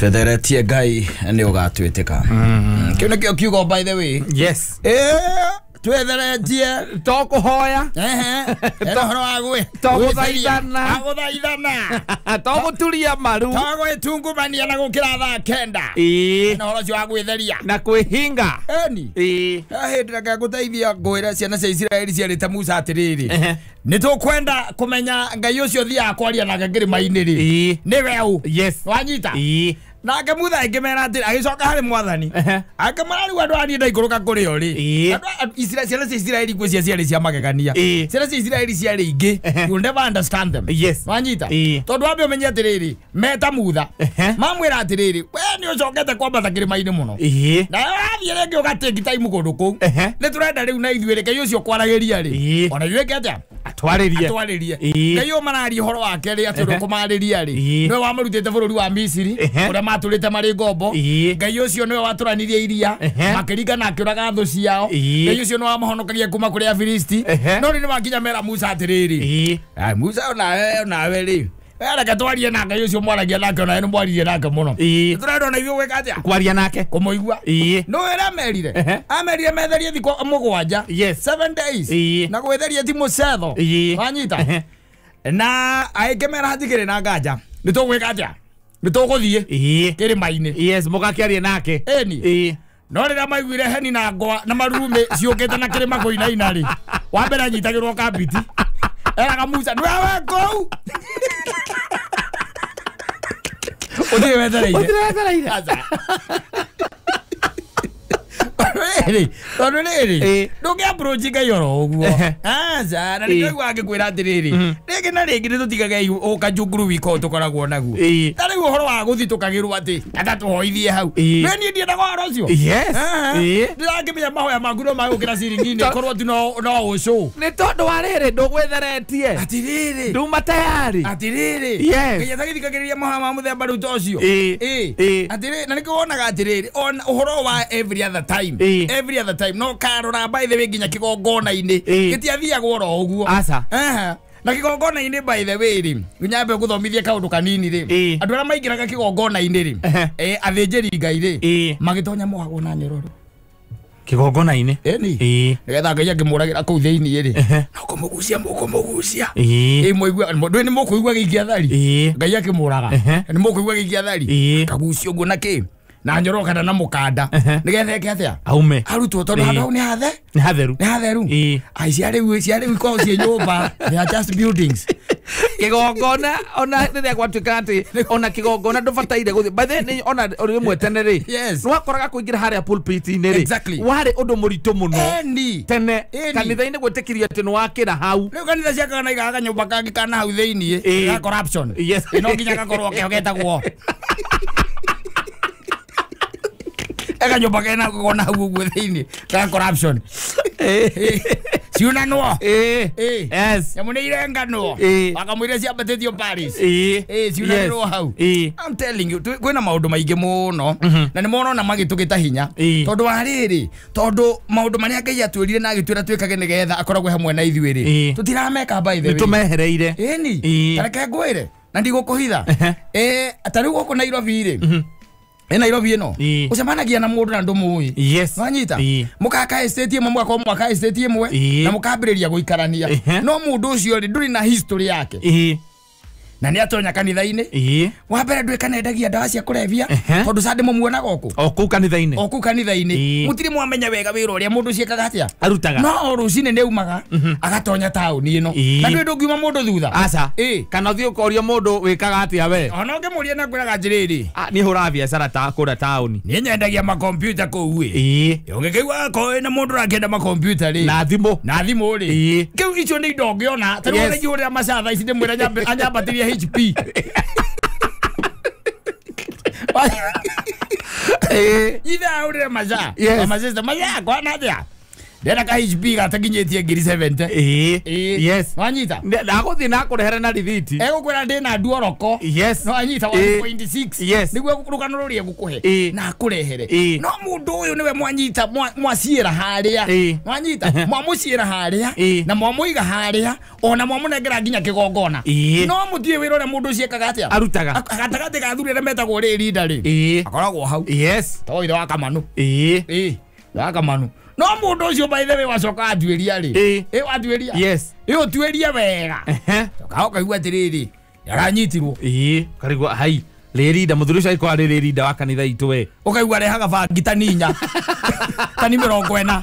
Twetheretie Ngai nĩ ũgatwĩtĩka. Kĩu nĩkĩo kiugo by the way. Yes. Twetheretie to kũhoya. Ena ũhoro wa gwĩ to gũthaithana. Gũthaithana. To gũturia maru. To gwĩtungumania na gũkĩra thaa kenda. Ĩĩ. Na ũhoro ũcio wa gwĩtheria. Na kwĩhinga. Ĩni. Ĩĩ. Hĩndĩ reke ngũteithia ngwĩre ciana cia Isiraeli ciarĩte Musa atĩrĩrĩ. Nĩ tũkwenda kũmenya Ngai ũcio ũthiaga kwaria nake kĩrĩma-inĩ rĩ. Ĩĩ. Nĩwe ũ. Yes. Wanyita? Ĩĩ. Nake Mutha akĩmera atĩrĩ, agĩcoka harĩ mwathani. Akĩmera rĩu andũ aya niĩ ndaikũrũka kũrĩ o rĩ. Ĩĩ. Andũ ciana cia Isiraeli ngwĩciria ciarĩ cia magegania. Ĩĩ. Ciana cia Isiraeli ciarĩ ingĩ. You will never understand them. Yes. Wanyita? Ĩĩ. Tondũ wambe ũmenye atĩrĩrĩ, meta Mutha. Mamwĩra atĩrĩrĩ, we nĩ ũcokete kwambata kĩrĩma-inĩ mũno. Ĩĩ. Na ũrathiĩ rĩngĩ ũgatake time kũndũ kũu. Ehe. Nĩ tũrenda rĩu na ithuĩ rĩ, Ngai ũcio kwaragĩria rĩ. Ĩĩ. Ona ithuĩ ĩke atĩa? Atwarĩrie. Atwarĩrie. Ĩĩ. Ngai ũyũ mararia ũhoro wake rĩ, atĩ ũrĩa ũkũmarĩria rĩ. Ĩĩ. Nĩwe wamarutĩte bũrũri wa Misiri, Ehe. ũrĩa matũrĩte marĩ ngombo. Ĩĩ. Ngai ũcio nĩwe watũranirie iria, Ehe. makĩringa na akĩũraga thũ ciao. Ĩĩ. Ngai ũcio nĩwe wamahonokagia kuma kũrĩ Afilisti. Ehe. No rĩu nĩmakinya mera Musa atĩrĩrĩ. Ĩĩ. Ai, Musa onawe rĩ. Reke twarie na Ngai ũcio mwaragia nake onawe nĩ mwaririe nake mũno. Ĩĩ. Tũrenda ona ithuĩ gwĩka atĩa? Kwaria nake. Kũmũigua. Ĩĩ. No ĩrĩa amerire. Ehe. Amerire metherie thikũ mũgwanja. Yes. 7 days. Ĩĩ. Na gwĩtheria ti mũcetho. Ĩĩ. Wanyita? Ehe. Na agĩkĩmera hatikĩrĩ na nganja. Nĩ tũgwĩka atĩa? Nĩ tũgũthiĩ Ĩĩ. kĩrĩma-inĩ. Yes, mũgakĩarie nake. Ĩni. Ĩĩ. No rĩrĩa maiguire heni na ngwa na marurumĩ ciũkĩte na kĩrĩma kũinaina rĩ, wa mbere anyitagĩrwo kambiti. Eraga Musa, nĩwe we kũu. Ũtirĩ wetereire. Ũtirĩ wetereire. Aca. Rĩrĩ, tondũ rĩrĩ, Ĩĩ. ndũngĩ approach Ngai oro ũguo. Ehe. Aca, na Ĩĩ. nĩkĩo aigua ngĩkwĩra atĩrĩrĩ, rĩngĩ na rĩngĩ nĩtũtigage ũkajunguru wika ũyũ tũkoragwo naguo. Ĩĩ. Ta rĩu ũhoro wa gũthiĩ tũkagĩrwo atĩ ata tũhoithie hau. Ĩĩ. Nĩ niĩ ndiendaga ũhoro ũcio. Yes. Aha. Ĩĩ. Ndĩrakĩmenya mahoya maku no magũkĩra ciringi-inĩ korwo ti no ũcũ. Nĩ tondũ wa rĩrĩ ndũgwĩtheretie. Atĩrĩrĩ. Nduma tayari. Atĩrĩrĩ. Yes. Ngai atagĩthikagĩrĩria mahoya ma mũthemba rĩu ta ũcio. Ĩĩ. Ĩĩ. Ĩĩ. Atĩrĩrĩ, na nĩkĩo wonaga atĩrĩrĩ, ona ũhoro wa every other time. Ĩĩ. Every other time no karora by the way nginya kĩgongona-inĩ. Ĩĩ. Gĩtiathiagwo oro ũguo. Aca. Aha. Na kĩgongona-inĩ by the way rĩ, nyambe ngũthomithie kaũndũ kanini rĩ. Ĩĩ. Andũ arĩa maingĩraga kĩgongona-inĩ rĩ, Ehe. athĩnjĩri Ngai rĩ, Ĩĩ. magĩtonya mohagwo na nyororo. Kĩgongona-inĩ. Ĩni. Ĩĩ. Nĩgetha Ngai angĩmũragĩra kũu thĩinĩ rĩ, Ehe. no kũmũgucia mũkũmũgucia. Ĩĩ. Ĩ mũigua, ndũĩ nĩ mũkũigua gĩikia thari. Ĩĩ. Ngai akĩmũraga. Ehe. Nĩ mũkũigua gĩikia thari. Ĩĩ. Kagucio ũguo na kĩ? Na nyororo kana na mũkanda. Ehe. Nĩgetha eke atĩa? Aume. Arutwo tondũ Ĩĩ. handũ hau nĩ hathe. Nĩ hatheru. Nĩ hatheru. Ĩĩ. Ai ciarĩu ciarĩu ikoragwo ciĩ nyũmba. They are just buildings. Kĩgongona ona rĩrĩa gwatuĩka atĩ ona kĩgongona ndũbataire gũthiĩ. By the way, nĩ ona rĩmwe tene rĩ, Yes. nĩwakoraga kũingĩra harĩa pulpit-inĩ rĩ, Exactly. warĩ ũndũ mũritũ mũno. Eni. Tene Ĩni. kanitha-inĩ gwĩtĩkĩrio atĩ nĩwakĩra hau. Rĩu kanitha ciakaga na igaga kanyũmba kangĩ kana hau thĩinĩ Ĩĩ. ga corruption. Yes. Ĩ, no nginya gakorwo kĩo getagwo. Kanyũmba kena kona hau ũguo thĩinĩ ga corruption. Ciunanwo. Ĩĩ. Ĩĩ. Yes. Nyamũ nĩ irenganwo. Ĩĩ. Wakamũira ciambatĩtio Paris. Ĩĩ. Ĩĩ, ciunanĩrwo Yes. hau. Ĩĩ. I'm telling you, kwĩna maũndũ maingĩ mũno na nĩ morona magĩtũgĩta hinya. Ĩĩ. Tondũ wa rĩrĩ, tondũ maũndũ marĩa Ngai atwĩrire na agĩtwĩra twĩkage nĩgetha akoragwo hamwe na ithuĩ rĩ, Ĩĩ. tũtirameka by the Nĩ way. tũmehereire. Ĩni, Ĩĩ. ta reke ngwĩre na ndigũkũhitha. Ehe. Ta rĩu gũkũ Nairobi rĩ, ĩ Nairobi ĩno, Ĩĩ. ũcemanagia na mũndũ na ndũmũĩ. Yes. Wanyita? Ĩĩ. Mũgaka estate ĩmwe mũgakorwo mwaka estate ĩmwe Ĩĩ. na mũkambĩrĩria gũikarania. Ehe. No mũndũ ũcio rĩ, ndũrĩ na history yake. Ĩĩ. Na nĩ atonya kanitha-inĩ. Ĩĩ. Wa mbere ndũĩ kana endagia ndawa cia kũrebia Ehe. tondũ Sunday mũmuonaga o kũ? O kũu kanitha-inĩ. O kũu kanitha-inĩ. Ĩĩ. Mũtirĩ mwamenya wega wĩra ũrĩa mũndũ ũcio ekaga atĩa. Arutaga. No o rũcinĩ nĩ aumaga agatonya taũni ĩno. Ĩĩ. Na ndũĩ ndũngiuma mũndũ thutha. Aca. Ĩĩ. Kana ũthiĩ ũkoria mũndũ wĩkaga atĩa we. Ona ũngĩmũria na ngwĩraga atĩrĩrĩ. Ah, niĩ hũraga biacara ta kũrĩa taũni. Niĩ nyendagia makompiuta kũu ĩ. Ĩĩ. Ũngĩkĩigua akorwo wĩna mũndũ ũrakĩenda makompiuta rĩ. Na thimũ. Na thimũ rĩ. Ĩĩ. Kĩu icio nĩ indo ũngĩona. Ta rĩu Yes. ona ingĩhũrĩra maca thaa ici ndĩmwĩre anyambatĩrie HP. Ĩĩ. Ithe ahũrĩre maca. Yes. Mama sister, maca kwana atĩa? Ndĩrenda ka HP gatakinyĩtie ngiri 70. Ĩĩ. Yes. Nwanyita? Ndagũthiĩ nakũrehera na rithiti. Egũkwĩra ndĩna nduoroko. Yes. Nwanyita 1.6. Yes. Nĩguo rũgano rũrĩa egũkũhe. Ĩĩ. Na akũrehere. Ĩĩ. No mũndũ ũyũ nĩwe mwanyita mwaciĩra harĩa. Ĩĩ. Nwanyita? Mwamũciĩra harĩa. Ĩĩ. Na mwamũiga harĩa. Ona mwamũnengera nginya kĩgongona. Ĩĩ. No mũtiũĩ wĩra ũrĩa mũndũ ũcio ekaga atĩa? Arutaga. Gatagatĩ ga athuri arĩa metagwo rĩrinda rĩ. Ĩĩ. Akoragwo hau. Yes. To ithe wa Kamanu. Ĩĩ. Ĩĩ. Wa Kamanu. No mũndũ ũcio by the way wacoka atuĩria rĩ. Ĩĩ. Ĩ watuĩria. Yes. Ĩ ũtuĩrie wega. Ehe. Coka ũkaigua atĩrĩrĩ, nĩaranyitirwo. Ĩĩ. Karigwo hai. Rĩrinda mũthuri ũcio agĩkorwo arĩ rĩrinda wa kanitha itũ we. Ũkaigua arehaga bangi tani 4. Tani 40.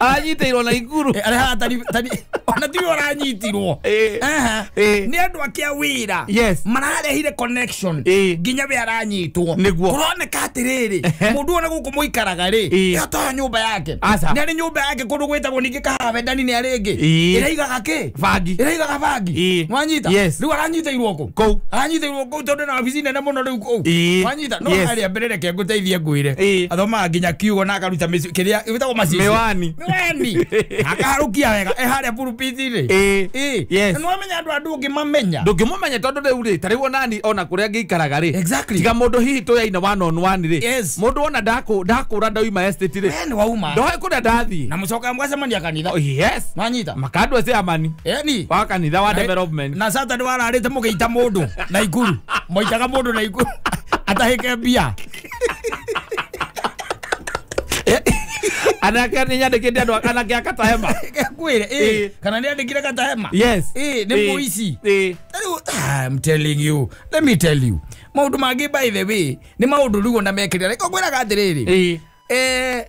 Aranyitĩirwo na ikuru. Arehaga tani ona tiwe ũranyitirwo. Ĩĩ. Aha. Ĩĩ. Nĩ andũ ake a wĩra. Yes. Mararehire connection. Ĩĩ. Nginya we aranyitwo. Nĩguo. Kũroneka atĩrĩrĩ, mũndũ ona gũkũ mũikaraga rĩ, Ĩĩ. ĩyo toyo nyũmba yake. Aca. Nĩ arĩ nyũmba yake kũndũ gwĩtagwo ningĩ Kahawa-Ndani nĩ arĩ ĩngĩ. Ĩĩ. Ĩraigaga kĩ? Bangi. Ĩraigaga bangi. Ĩĩ. Nwanyita? Yes. Rĩu aranyitĩirwo kũ? Kũu. Aranyitĩirwo kũu tondũ na wabici nene mũno rĩu kũu. Ĩĩ. Nwanyita? No Yes. harĩa mbere reke ngũteithie ngwĩre. Ĩĩ. Athomaga nginya kiugo na akaruta kĩrĩa ĩtagwo macicio. Mĩwani. Mĩwani. Akaharũkia wega. Ĩ harĩa pulpit-inĩ. Ĩĩ. Ĩĩ. Yes. Na nĩwamenya andũ a ndũngĩmamenya. Ndũngĩmũmenya tondũ rĩu rĩ, ta rĩu onani ona kũrĩa ngĩikaraga rĩ. Exactly. Tiga mũndũ hihi tũyaine one on one rĩ. Yes. Mũndũ ona ndakũra ndauma estate rĩ. We nĩ wauma. Ndoĩ kũrĩa ndathiĩ. Na mũcokaga mũgacemania kanitha. Oh, yes. Nwanyita? Makandua chairman Ĩni. wa kanitha wa development. Na Saturday wararĩte mũgĩita mũndũ na ikuru. Moitaga mũndũ na ikuru. Atahĩke mbia. Anake nĩ nyandĩkĩte andũ anake akatahema. Kwĩre, ĩĩ. Ĩĩ. Kana nĩ andĩkire katahema. Yes. Ĩĩ, nĩ Ĩĩ. mũici. Ĩĩ. Rĩu, I'm telling you, let me tell you. Maũndũ mangĩ by the way, nĩ maũndũ rĩu ona mekĩrĩra. Reke ngwĩraga atĩrĩrĩ. Ĩĩ.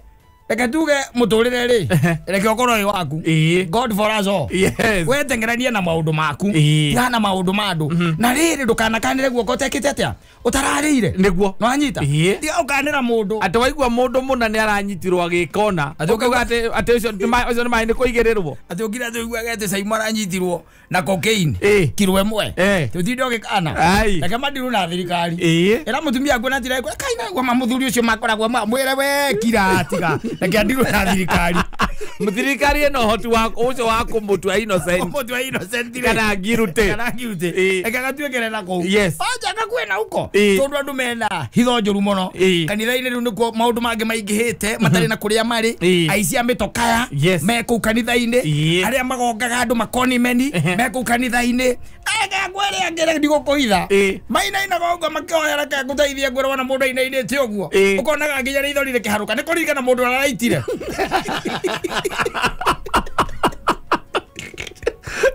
Reke tuge mũtũrĩre rĩ, reke ũkorwo wĩ waku. Ĩĩ. God for us all. Yes. We teng'erania na maũndũ maku. Ĩĩ. Tigana na maũndũ ma andũ. Na rĩrĩ ndũkanakanĩre guoko ũtekĩte atĩa? Ũtararĩire. Nĩguo. Nĩwanyita? Ĩĩ. Tiga ũkanĩra mũndũ. Atĩ waigua mũndũ mũna nĩ aranyitirwo agĩkona. Atĩ Ũkauga atĩ ũcio nĩ maĩ nĩ kũigĩrĩrwo. Atĩ ũkira atĩ ũiguaga atĩ Saimo aranyitirwo na cocaine. Ĩĩ. Kiro ĩmwe. Ĩĩ. Tũtinde ũgĩkana. Ai. Reke mandirwo na thirikari. Ĩĩ. Ĩra mũtumia akuo na njĩra ĩkũra kai na gwa mũthuri ũcio makoragwo mwĩre we kira tiga. Reke andirwo na thirikari. Thirikari ĩna ũhoti wa ũcio wa kũmũtua innocent. Mũtua innocent rĩ. Kana guilty. Kana guilty. Ĩĩ. Reke agatuĩkĩre na kũu. Yes. Anja agakue na huko. Ĩĩ. Tondũ andũ mena hitho njũru mũno. Ĩĩ. Kanitha-inĩ rĩu nĩkuo maũndũ mangĩ maingĩhĩte matarĩ na kũrĩa marĩ. Ĩĩ. Aici a mĩtokaya Yes. me kũu kanitha-inĩ. Ĩĩ. Arĩa magongaga andũ makonimeni me kũu kanitha-inĩ. Ngwĩre angĩ ndigũkũhitha. Ĩĩ. Mainainaga ũguo makĩhoya reke ngũteithie ngwĩre wona mũndũ ainainĩte ũguo. Ĩĩ. Ũkonaga nginya rĩithori rĩkĩharũka nĩ kũririkana mũndũ ũrĩa araitire.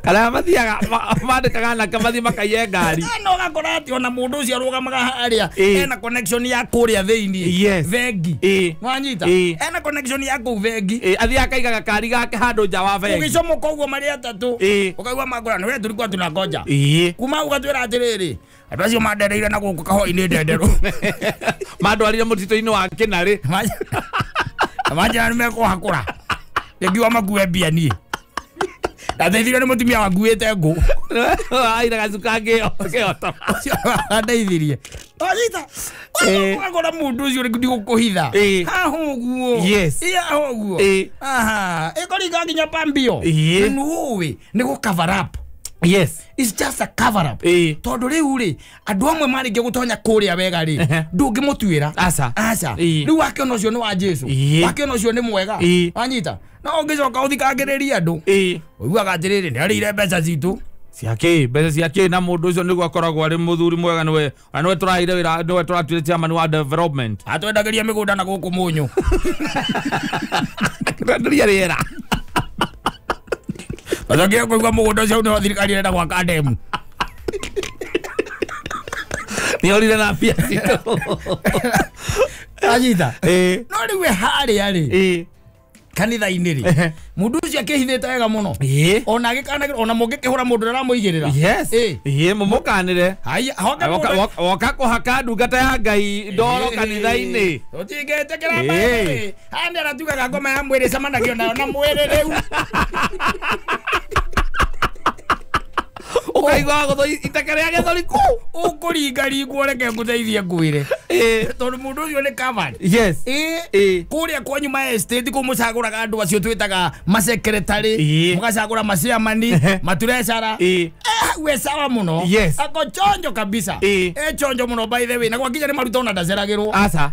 Kana mathiaga mandĩkaga anake mathiĩ makaiye ngari. No ũgakora atĩ ona mũndũ ũcio arũgamaga harĩa Ĩĩ. ena connection ya kũrĩa thĩinĩ. Yes. Bengi. Ĩĩ. Nwanyita? Ĩĩ. Ena connection ya kũu bengi. Ĩĩ, athiaga akaiga gakari gake handũ nja wa bengi. Ũgĩcomoka ũguo marĩ atatũ. Ĩĩ. Ũkaigua makũra nĩwe tulikuwa tunangoja. Ĩĩ. Kuma ũgatwĩra atĩrĩrĩ, andũ acio mandereire na gũkũ kahũa-inĩ ndenderũ. Mandwarire mũtitũ-inĩ wa Kĩnarĩ. Manjĩra nĩmekũhakũra. Rĩngiuga makue mbia niĩ. Ndateithirio nĩ mũtumia wanguĩte ngũ. Aire gacuka ngĩotora. Ũcio andeithirie. Wanyita? Ĩĩ. Ũgakora mũndũ ũcio rĩngĩ ndigũkũhitha. Ĩĩ. Haha ũguo. Yes. Ĩ haha ũguo. Ĩĩ. Aha. Ĩkũringa nginya pambio. Ĩĩ. Na nĩũĩ nĩ gũ cover up. Yes. It's just a cover up. Ĩĩ. Tondũ rĩu rĩ, andũ amwe marĩkia gũtonya kũrĩa wega rĩ, Ehe. ndũngĩmũtuĩra. Aca. Aca. Ĩĩ. Rĩu wakĩona ũcio nĩ wa Jesu. Ĩĩ. Wakĩona ũcio nĩ mwega. Ĩĩ. Wanyita? No ũngĩcoka ũthikangĩrĩrie andũ. Ĩĩ. Ũiguaga atĩrĩrĩ, nĩ arĩire mbeca citũ. Ciake mbeca ciake na mũndũ ũcio nĩguo akoragwo arĩ mũthuri mwega nĩwe ona nĩwe tũraheire wĩra nĩwe tũratuire chairman wa development. Atwendagĩria mĩgũnda na gũkũ mũnyũ. Twenderia rĩera. Gacokire kũigua mũgũnda ũcio nĩ wa thirikari ĩrenda gwaka ndemu. Nĩorire na mbia citũ. Anyita? Ĩĩ. No rĩu we harĩa rĩ, Ĩĩ. kanitha-inĩ rĩ, mũndũ ũcio akĩhithĩte wega mũno. Ĩĩ. Ona agĩkanagĩra ona mũngĩkĩhũra mũndũ ũrĩa aramũigĩrĩra. Yes. Ĩĩ. Ĩĩ, mũmũkanĩre. Haya, honge mũndũ. Woka kũhaka ndungata ya Ngai ndoro kanitha-inĩ. Tũtingĩtĩkĩra Ĩĩ. mbaĩ. Haha nĩ aratugaga ngoma ya mwĩrĩ ĩcemanagio nayo na mwĩrĩ rĩu. Ũkaigua gũthũ iteke rĩa gĩthũri kũu. Ũkũringaringwo reke ngũteithie ngwĩre. Tondu mundu ucio ni covered. Yes. Kuria kwanyu ma estate ku mucaguraga andu acio twitaga ma secretary, mugacagura ma chairman, maturecara. We sawa muno. Yes. Ako chonjo kabisa. Chonjo muno by the way. Na gwakinya ni maruta ona ndaceragirwo. Aca.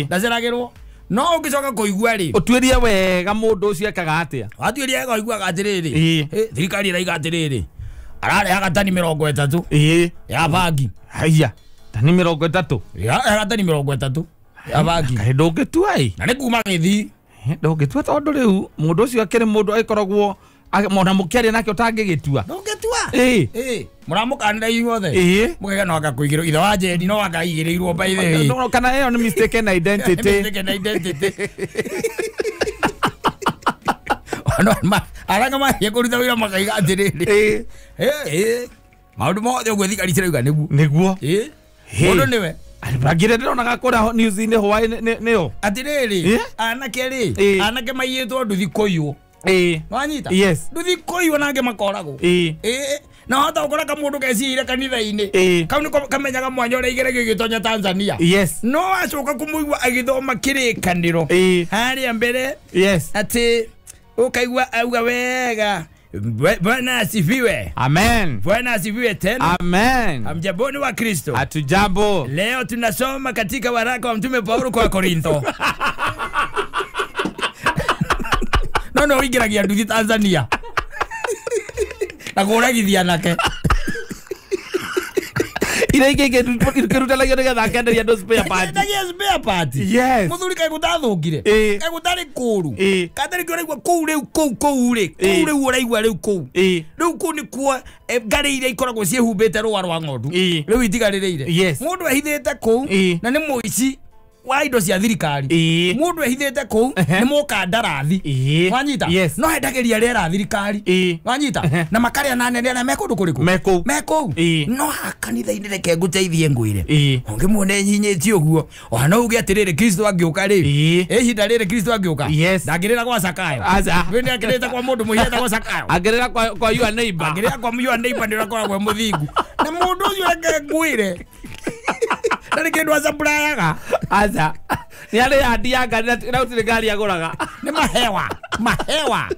Ndaceragirwo. No ungicoka kuigua ri utuirie wega mundu ucio ekaga atia. Watuirie wega uiguaga atiriri. Thirikari iraiga atiriri. Ararehaga tani 30. Ya bangi. Haya. Tani 30. Ya tani 30. Ya bangi. Kaĩ ndũngĩtua ĩ. Na nĩ kuma gĩthii. Ndũngĩtua tondũ rĩu mũndũ ũcio akĩrĩ mũndũ agĩkoragwo mona mũkĩaria nake ũtangĩgĩtua. Ndũngĩtua. Mũramũkanĩra inyuothe. Mũkaiga no akakuigĩrwo ithe wa Njeri no akaigĩrĩirwo by the way. No kana ĩyo nĩ mistaken identity. Mistaken identity. Aranga mahiĩ kũruta wĩra makaiga atĩrĩrĩ. Maũndũ mothe ũguo thirikari cirauga nĩguo. Nĩguo. Mũndũ nĩwe. Bagire ndĩronaga kũrĩa news-inĩ hwaĩ nĩyo. Atĩrĩrĩ, anake rĩ, anake maiyĩtwo nduthi kũiywo. Wanyita? Yes. Nduthi kũiywo nangĩ makoragwo. Na hota gũkora kamũndũ keciire kanitha-inĩ. Kau nĩko kamenyaga mwanya ũrĩa igeregio igĩtonya Tanzania. Yes. No acoka kũmũigua agĩthoma kĩrĩkanĩro. Harĩa mbere. Yes. Atĩ ukaigua auga wega. Bwana asifiwe. Amen. Bwana asifiwe tena. Amen. Hamjamboni wa Kristo. Hatujambo. Leo tunasoma katika waraka wa Mtume Paulo kwa Korintho. No wingiragia nduthi Tanzania. Na kũragithia nake. Ira ingĩ ikĩrutanagio nĩgetha akenderia andũ spare part. Akendagia spare part. Yes. Mũthuri kaĩ gũtathũkire. Kaĩ gũtarĩ kũũru. Katarĩ kĩo ũraigua kũu rĩu kũu kũu rĩ. Kũu rĩu ũraigua rĩu kũu. Rĩu kũu nĩkuo ngarĩ iria ikoragwo ciĩhumbĩte rũa rwa ng'ondu. Rĩu itigarĩrĩire. Mũndũ ehithĩte kũu na nĩ mũici wa indo cia thirikari. Mũndũ ehithĩte kũu nĩ mũkandarathi. Wanyita? No endagĩria rĩera thirikari. Wanyita? Na makarĩa na anene arĩa me kũndũ kũrĩkũ? Me kũu. No kanitha-inĩ reke ngũteithie ngwĩre. Ũngĩmuona enyinyĩtie ũguo, ona no uge atĩrĩrĩ Kristo angĩũka rĩ. Ihinda rĩrĩ Kristo angĩũka. Ndangĩrĩra gwa Zakayo. We nĩakĩrĩte kwa mũndũ mũhiĩ etagwo Zakayo. Angĩrĩra kwa your neighbor. Angĩrĩra kwa your neighbor nĩ ũrĩa akoragwo e mũthingu. Na mũndũ ũcio reke ngwĩre. Ndarĩ kĩndũ acapurayaga. Aca. Nĩ arĩ yandi ya ngari na gũtirĩ ngari agũraga. Nĩ mahewa. Mahewa.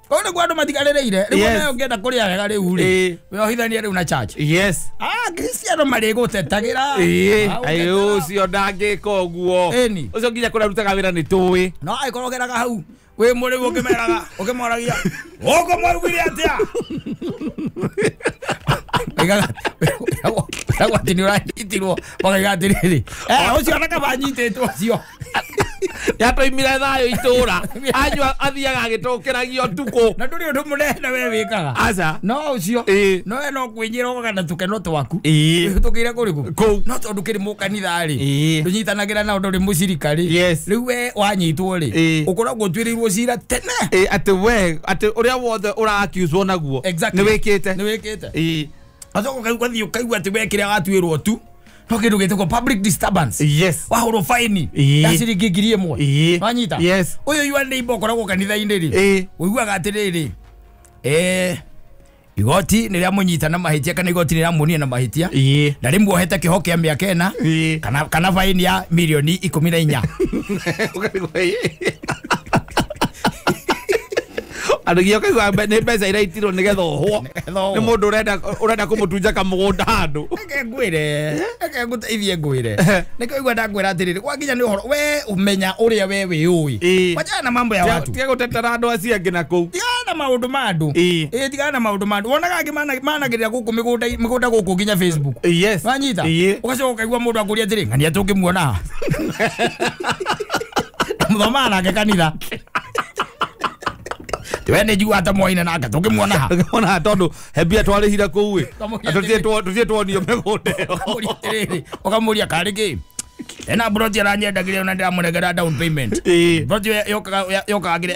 Kũu nĩguo andũ matigarĩrĩire. Rĩu nawe ũngĩenda kũrĩa wega rĩu rĩ. Wĩohithanie rĩu na church. Yes. Kristiano marĩgũtetagĩra. Aĩ ũcio ndangĩka ũguo. Ũcio nginya kũrĩa arutaga wĩra nĩ tũĩ. No angĩkorwo ũgeraga hau wĩ mũrĩu ũkĩmeraga ũkĩmoragia gũkũ mwaugire atĩa. Aigaga atĩ nĩ ũranyitirwo makaiga atĩrĩrĩ ũcio ona kaba anyitĩtwo ũcio. Yatoimire thayũ itũra. Anyua athiaga agĩtũkĩragio ũtukũ. Na ndũrĩ ũndũ mũnene we wĩkaga. Aca. No ũcio. No we no kwĩnyĩra na tũkeno twaku. Tũkĩire kũrĩkũ? Kũu. No tondũ kĩrĩ mũkanitha rĩ. Ndũnyitanagĩra nao ndũrĩ mũcirika rĩ. Rĩu we wanyitwo rĩ. Ũkoragwo ũtuĩrĩirwo cira tene. Atĩ we atĩ ũrĩa wothe ũra accuse naguo. Nĩ wĩkĩte. Nĩ wĩkĩte. Acoka ũkaigua ũgathiĩ ũkaigua atĩ we kĩrĩa watuĩrwo tu. No kĩndũ gĩtagwo public disturbance. Yes. Wahũrwo faini ya ciringi 1000. Wanyita? Yes. Ũyũ your neighbor ũkoragwo kanitha-inĩ rĩ. Ũiguaga atĩrĩrĩ. Igoti nĩ rĩamũnyita na mahĩtia kana igoti nĩ rĩamuonia na mahĩtia. Na rĩmuohete kĩoho kĩa mĩaka 4 kana faini ya milioni 14. Andũ nginya ũkaigua nĩ mbeca iraitirwo nĩgetha ũhwo. Nĩ mũndũ ũrenda kũmũtunja kamũgũnda handũ. Reke ngwĩre, reke ngũteithie ngwĩre. Nĩkĩo ũigua ndakwĩra atĩrĩrĩ, kwa nginya nĩ ũhoro we ũmenya ũrĩa we wĩũĩ. Wachana na mambo ya watu. Tiga gũtetera andũ acio angĩ na kũu. Tigana na maũndũ ma andũ. Tigana na maũndũ ma andũ. Wonaga angĩ managĩrĩra gũkũ mĩgũnda gũkũ nginya Facebook. Yes. Wanyita? Ũgacoka ũkaigua mũndũ akũria atĩrĩ, ng'ania tũngĩmuona ha. Mũthomaga nake kanitha. We nĩ njiguaga ta mwaine nake tũngĩmuona ha. Tũngĩmuona ha tondũ he mbia twarĩhire kũu ĩ. Tũthiĩ tuonio mĩgũnda ĩyo. Ũkamũria karĩ kĩ. Ena broti aranyendagĩria ona ndĩramũnengera down payment. Broti yokaga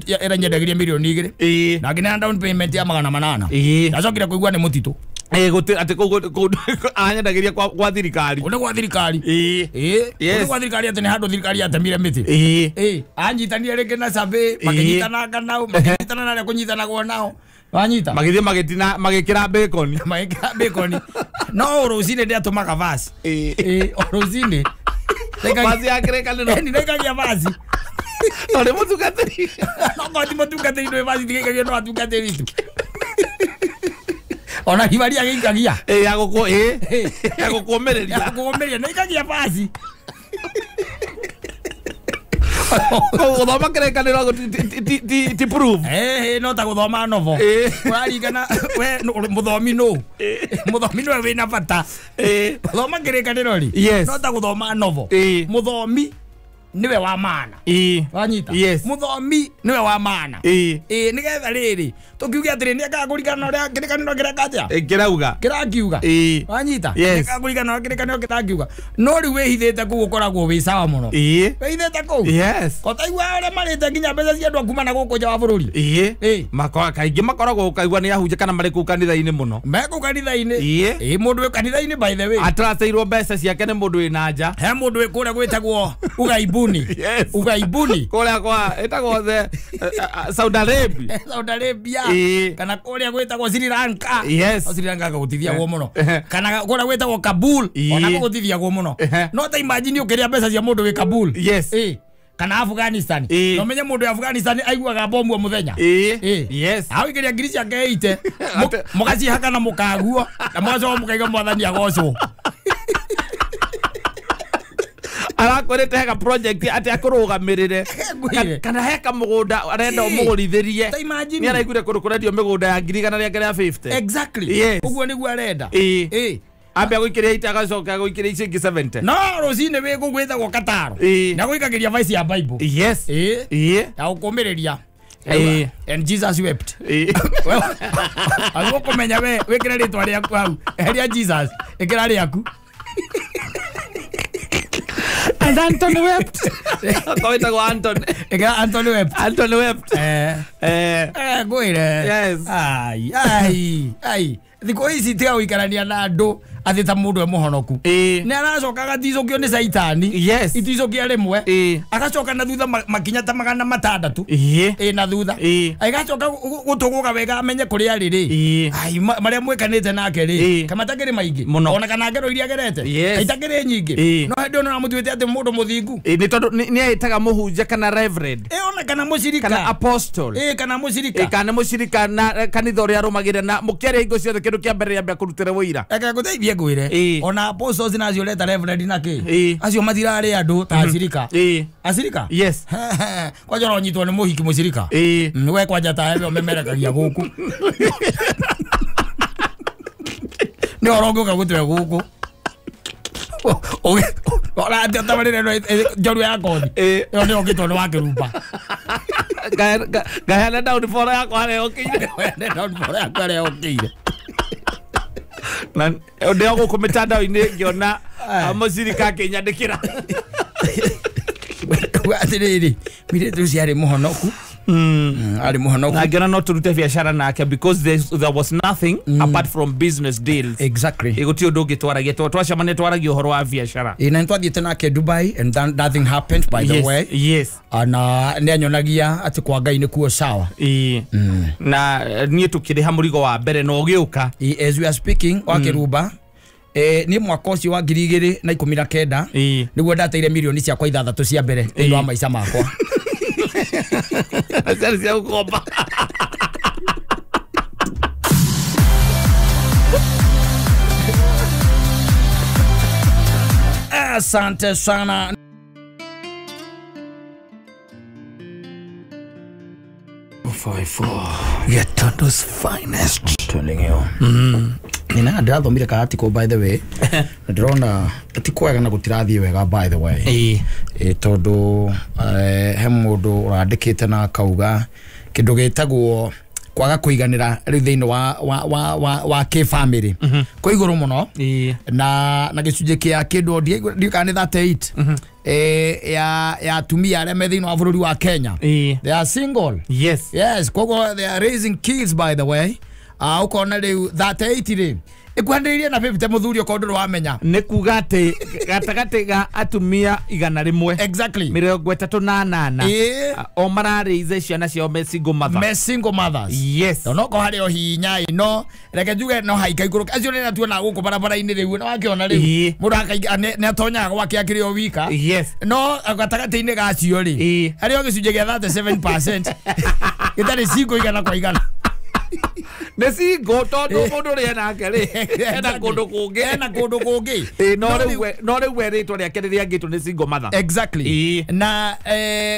ĩranyendagiria milioni 2. Na ngĩneana down payment ya 800. Ndacokire kũigua nĩ mũtitũ. Atĩ kũu aranyendagĩria kwa thirikari. Kũu nĩ gwa thirikari. Kũu nĩ gwa thirikari atĩ nĩ handũ thirikari yatemire mĩtĩ. Anyitanire rĩngĩ na survey, makĩnyitananga nao, makĩnyitana na arĩa kũnyitanagwo nao. Wanyita magithie magitina magikira bacon. Magikira bacon. No rũcinĩ ndiatũmaga vaci. Ĩĩ o rũcinĩ. Vaci ya kĩrĩkanĩro. Nĩ ndaikagia vaci. Tondũ mũtungatĩri. No korwo ti mũtungatĩri ndũĩ vaci tigĩikagio no atungatĩri tu. Ona hibari agĩikagia. Ĩĩ ya gũkũ ĩĩ ya gũkũmĩrĩria. Ya gũkũmĩrĩria nĩ ikagia vaci. Gũthoma kĩrĩkanĩro ti proof. No ta gũthoma novel. Ũraringana we mũthomi nũ. Mũthomi nĩwe wĩna bata. Gũthoma kĩrĩkanĩro rĩ no ta gũthoma novel. Mũthomi niwe wa maana. Wanyita. Mũthomi niwe wa maana. Ĩĩ nĩgetha rĩrĩ tũkiuge atĩrĩ nĩ akagũrikana na ũrĩa kĩrĩkanĩro kĩreka atĩa? Kĩrauga. Kĩrakiuga. Wanyita. Nĩ akagũrikana na ũrĩa kĩrĩkanĩro kĩrakiuga. No rĩu wĩhithĩte kũu ũkoragwo wĩ sawa mũno. Wĩhithĩte kũu. Yes. Kotaigua ũrĩa marĩte nginya mbeca cia andũ a kuma na gũkũ nja wa bũrũri. Ĩĩ. Kaingĩ makoragwo ũkaigua nĩ ahunjia kana marĩ kũu kanitha-inĩ mũno. Me kũu kanitha-inĩ. Ĩĩ mũndũ wĩ kanitha-inĩ by the way. Atraceirwo mbeca ciake nĩ mũndũ wĩna nja. He mũndũ wĩ kũrĩa gwĩtagwo Ugaibuni. Yes. Ugaibuni. Kũrĩa kwa ĩtagwo the Saudi Arabia. Saudi Arabia. Kana kũrĩa gwĩtagwo Sri Lanka. Yes. Sri Lanka gũtithiagwo mũno. Kana kũrĩa gwĩtagwo Kabul. Ona gũtithiagwo mũno. No ta imagine ũkĩrĩa mbeca cia mũndũ wĩ Kabul. Yes. Kana Afghanistan. No menye mũndũ wa Afghanistan aiguaga bomu o mũthenya. Yes. Hau ikĩrĩa ngiri ciake 80. Mũgacihaka na mũkaguo na mũgacoka mũkaiga mwathani agocwo. Arakwĩrĩte heka project atĩ akũrũgamĩrĩre kana heka mũgũnda arenda ũmũgũrithĩrie. Nĩ araiguire kũndũ kũrendio mĩgũnda ya 150,000. Exactly. Ũguo nĩguo arenda. Ambe agũikĩria 80 agacoka agũikĩria icio ingĩ 70. No rũcinĩ wĩ kũu gwĩtagwo Kataro. Na gũikagĩria vice ya Bible. Yes. Ya gũkũmĩrĩria. And Jesus wept. Agũkũmenya kũmenya we wĩkĩre rĩtwa rĩaku hau. Eheria Jesus ĩkĩra rĩaku. And Anthony wept. Kawitagwo Anthony. Ega Anthony wept. Anthony wept. Ngwĩre. Yes. Ai ai ai. Thikũ ici tiga gũikarania na andũ atĩ ta mũndũ e mũhonoku. Nĩ aracoka agaticũkio nĩ caitani. Yes. Iticũkia rĩmwe. Agacoka na thutha makinya ta 600. Ĩ na thutha. Agacoka gũtũgũga wega amenye kũrĩa arĩ rĩ. Ai marĩa mwĩkanĩte nake rĩ. Kama takĩrĩ maingĩ. Ona kana ngero iria agerete. Itakĩrĩ nyingĩ. No hĩndĩ ĩyo nĩũramũtuĩte atĩ mũndũ mũthingu. Nĩ tondũ nĩ etaga mũhunjia kana reverend. Ona kana mũcirika. Kana apostle. Kana mũcirika. Kana mũcirika na kanitha ũrĩa arũmagĩrĩra na mũkĩaria hingo ciothe kĩndũ kĩa mbere rĩambia kũrutĩra wũira. Reke ngũteithie ngwĩre. Ona apostles na acio ũreta reverend na kĩ. Acio matirarĩ andũ ta acirika. Acirika? Yes. Kwanja ũronyitwo nĩ mũhiki mũcirika. We kwanja ta we ũmemerekagia gũkũ. Nĩ ũrongũka gũtwe gũkũ. Ũratĩa tabarĩra ĩno njorua ya kothi. Ĩyo nĩyo ũngĩtwo nĩ wa kĩrumba. Ngaheana downfall yakwa harĩa yũkĩire. Ngaheana downfall yakwa harĩa yũkĩire. Na ndĩ o gũkũ mĩtandao-inĩ ngĩona mũcirika akĩnyandĩkĩra. Atĩrĩrĩ, mũirĩtu ũcio arĩ mũhonoku. Arĩ mũhonoku. Na ngĩona no tũrute biacara nake because there was nothing apart from business deals. Exactly. Gũtirĩ ũndũ ũngĩ twaragia. Twacemania twaragia ũhoro wa biacara. Na nĩtwathiĩte nake Dubai and then nothing happened by the way. Yes. Na nĩanyonagia atĩ kwa Ngai nĩkuo sawa. Na niĩ tũkĩrĩha mũrigo wa mbere na ũgĩũka. As we are speaking wa kĩrumba. Nĩ mwaka ũcio wa 2019 nĩguo ndateire mirioni ciakwa 6 cia mbere thĩinĩ wa maica makwa. Ciarĩ cia gũkomba. Asante sana. Gatundu's finest. Telling you. Nina ndĩrathomire ka article by the way. Na ndĩrona ti kwega na gũtirathiĩ wega by the way. Tondũ he mũndũ ũrandĩkĩte na akauga kĩndũ gĩtagwo kwaga kũiganĩra rĩu thĩinĩ wa kĩ-family kwĩ igũrũ mũno na gĩcunjĩ kĩa kĩndũ ndiũĩ kana nĩ 38 ya atumia arĩa me thĩinĩ wa bũrũri wa Kenya. They are single. Yes. Yes, koguo they are raising kids by the way. Ukona rĩu 38 rĩ Ikuhanĩrĩirie na 50 mũthuri okorwo ndũrĩ wamenya. Nĩ kuga atĩ gatagatĩ ga atumia 100 exactly 38 o mararĩize ciana ciao me single mother. Me single mothers. Yes. No ko harĩ o hinya ino reke njuge no haika igũrũ acio nĩ natuona gũkũ barabara-inĩ rĩu no wakĩona rĩu mũndũ akainga nĩ atonyaga gwake akĩrĩ o wika. Yes. No gatagatĩ-inĩ gacio rĩ harĩ o gĩcunjĩ gĩa 37% gĩtarĩ single igana kwa igana. Nĩ single tondũ mũndũ ũrĩa nake rĩ ena kũndũ kũngĩ ena kũndũ kũngĩ no rĩu we rĩtwa rĩake rĩrĩangĩtwo nĩ single mother. Exactly. Na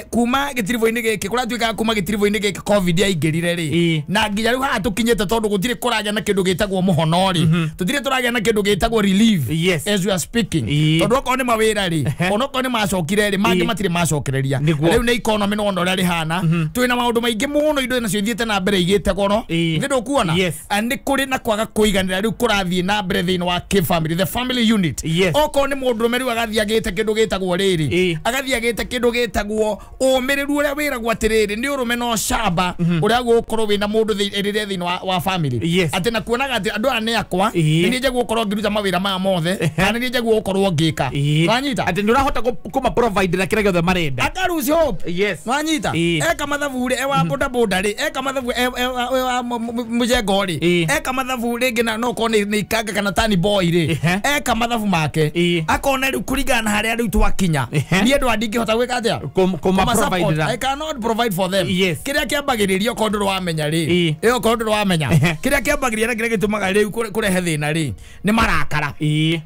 kuma gĩtiribũ-inĩ gĩkĩ kũratuĩkaga kuma gĩtiribũ-inĩ gĩkĩ COVID yaingĩrire rĩ na nginya rĩu haha tũkinyĩte tondũ gũtirĩ kũragĩa na kĩndũ gĩtagwo mũhono rĩ tũtirĩ tũragĩa na kĩndũ gĩtagwo relief. Yes. As we are speaking tondũ okorwo nĩ mawĩra rĩ onokorwo nĩ macokire rĩ mangĩ matirĩ macokereria rĩu nĩ economy no ũrĩa rĩhana twĩna maũndũ maingĩ mũno indo nacio ithiĩte na mbere igĩte goro nĩ ndũkuona. Yes. And nĩ kũrĩ na kwaga kũiganĩra rĩu kũrathiĩ na mbere thĩinĩ wa kĩ family, the family unit. Yes. Okorwo nĩ mũndũrũme rĩu agathiĩ agĩte kĩndũ gĩtagwo rĩrĩ agathiĩ agĩte kĩndũ gĩtagwo ũmĩrĩru ũrĩa wĩragwo atĩrĩrĩ nĩ ũrũme no camba ũrĩa gũkorwo wĩna mũndũ rĩrĩa thĩinĩ wa family. Yes. Atĩ na kuonaga atĩ andũ aya nĩ akwa nĩ niĩ njagwo gũkorwo ngĩruta mawĩra maya mothe kana nĩ niĩ njagwo gũkorwo ngĩka. Nwanyita atĩ nĩ ũrahota kũma provide na kĩrĩa gĩothe marenda akaruci hope. Yes. Nwanyita eka mathabu rĩ ewa boda boda rĩ eka mathabu ewa mujengo rĩ eka mathabu rĩngĩ na no korwo nĩ ikanga kana tani boy rĩ eka mathabu make akona rĩu kũringana na harĩa rĩu twakinya niĩ andũ ndingĩhota gwĩka atĩa kũma provide. I cannot provide for them. Yes. Kĩrĩa kĩambagĩrĩria okorwo ndũrĩ wamenya rĩ ĩyo okorwo ndũrĩ wamenya kĩrĩa kĩambagĩrĩria na kĩrĩa gĩtũmaga rĩu kũrehe thĩna rĩ nĩ marakara.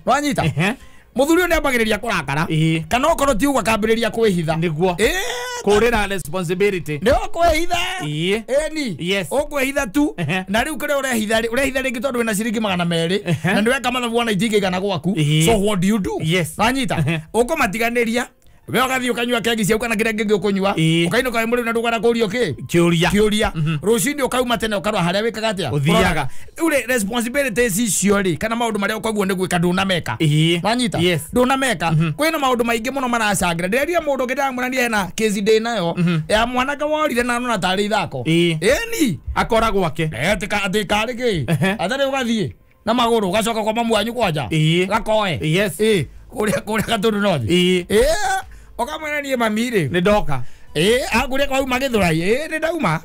Nwanyita mũthuri ũyũ nĩambagĩrĩria kũrakara kana okorwo ti ũguo akambĩrĩria kwĩhitha nĩguo kũrĩra responsibility nĩ ũkwĩhitha ĩni. Yes. Ũkwĩhitha tu na rĩu kĩrĩa ũrehitha rĩ ũrehitha rĩngĩ tondũ wĩna ciringi 200 na nĩ weka mathabu wona itingĩigana gwaku. So what do you do? Yes. Nwanyita ũkũmatiganĩria we ũgathiĩ ũkanyua kegi ciaku kana kĩrĩa kĩngĩ ũkũnyua ũkainũka wĩ mũrĩu na ndũkwenda kũũrio kĩ kĩũria kĩũria rũcinĩ ũkauma tene ũkarora harĩa wĩkaga atĩa ũthiaga rĩu rĩ responsibilities icio rĩ kana maũndũ marĩa ũkaguo nĩ gwĩka ndũnameka. Nwanyita ndũnameka kwĩna maũndũ maingĩ mũno maracangĩra ndĩreria mũndũ ũngĩ ndĩramwĩra hena kesi ndĩ nayo ya mwanake worire na nona tarĩ ithako ĩni akora gwake atĩ karĩ kĩ atarĩ ũgathiĩ na magũrũ ũgacoka kwa mamu wanyu kwanja gakoe. Yes. Kũrĩa Gatũndũ North ũkamwĩra niĩ mami rĩ nĩ ndoka angũria kwauma Gĩthũrai nĩ ndauma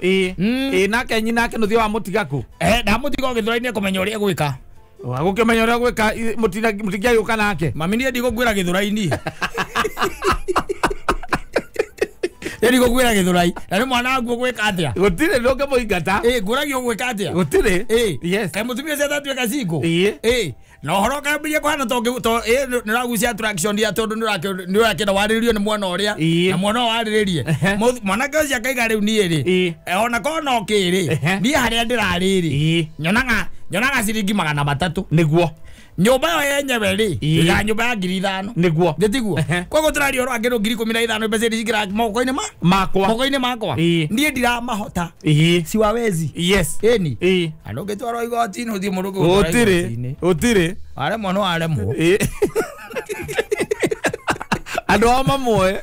nake nyina ake nũthiĩ wamũtiga kũ ndamũtiga o Gĩthũrai nĩ ekũmenya ũrĩa egwĩka agũkĩmenya ũrĩa egwĩka mũtingĩagĩũka nake mami niĩ ndigũkuĩra Gĩthũrai-inĩ niĩ ndigũkuĩra Gĩthũrai na nĩ mwana waku ũgwĩka atĩa gũtirĩ ndũngĩmũingata ngũragio ũgwĩka atĩa gũtirĩ. Yes. Kaĩ mũtumia ũcio atatuĩka single na ũhoro ũkambĩrĩria kũhana to nĩ ũragucia attraction ya tondũ nĩ ũrakĩenda warĩrĩrio nĩ mwana ũrĩa na mwana ũyũ warĩrĩrie mwanake ũcio akaiga rĩu niĩ rĩ ona korwo no kĩ rĩ niĩ harĩa ndĩrarĩ rĩ nyonaga ciringi 300 nĩguo nyũmba ĩyo yenyewe rĩ ya nyũmba ya 5,000 nĩguo nĩtiguo koguo tũraria ũhoro wa kĩndũ 15,000 mbeca iria cingĩra moko-inĩ makwa moko-inĩ makwa niĩ ndiramahota siwawezi. Yes. Ĩni andũ ũngĩtwarwo igoti-inĩ ũthiĩ mũndũ gũtirĩ gũtirĩ waremwo no waremwo andũ ao mamũe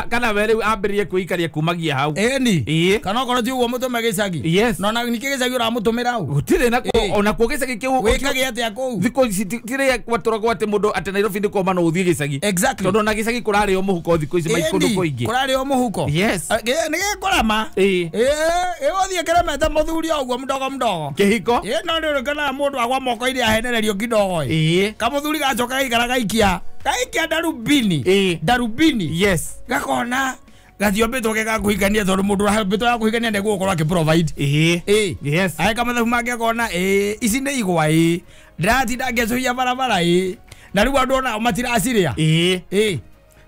kana we rĩu ambĩrĩrie kwĩikaria kumagia hau ĩni kana okorwo ti ũguo mũtũme gĩcagi. Yes. Na ona ningĩ gĩcagi ũramũtũmĩra hau gũtirĩ ona kuo gĩcagi kĩu wĩkage atĩa kũu thikũ ici tirĩa gwatũragwo atĩ mũndũ atĩ Nairobi nĩ kuoma no ũthiĩ gĩcagi. Exactly. Tondũ ona gĩcagi kũrarĩo mũhuko thikũ ici kũndũ kũingĩ kũrarĩo mũhuko. Yes. Nĩ gĩkũrama ĩgũthiĩ kĩremete mũthuri o ũguo mdogo mdogo kĩhiko no nĩ ũrĩkenaga mũndũ agwa moko-inĩ ahenererio kidogo kamũthuri gacoka gaikara gaikia gaikia darubini darubini. Yes. Gakona gatiombĩtwo ge ga kũhikania tondũ mũndũ ũrahĩtwo ya kũhikania nĩ egũkorwo akĩ provide. Yes. Ageka mathabu make akona ici nĩ igwa ndĩratinda ngĩcũhia barabara na rĩu andũ onao matiracirĩa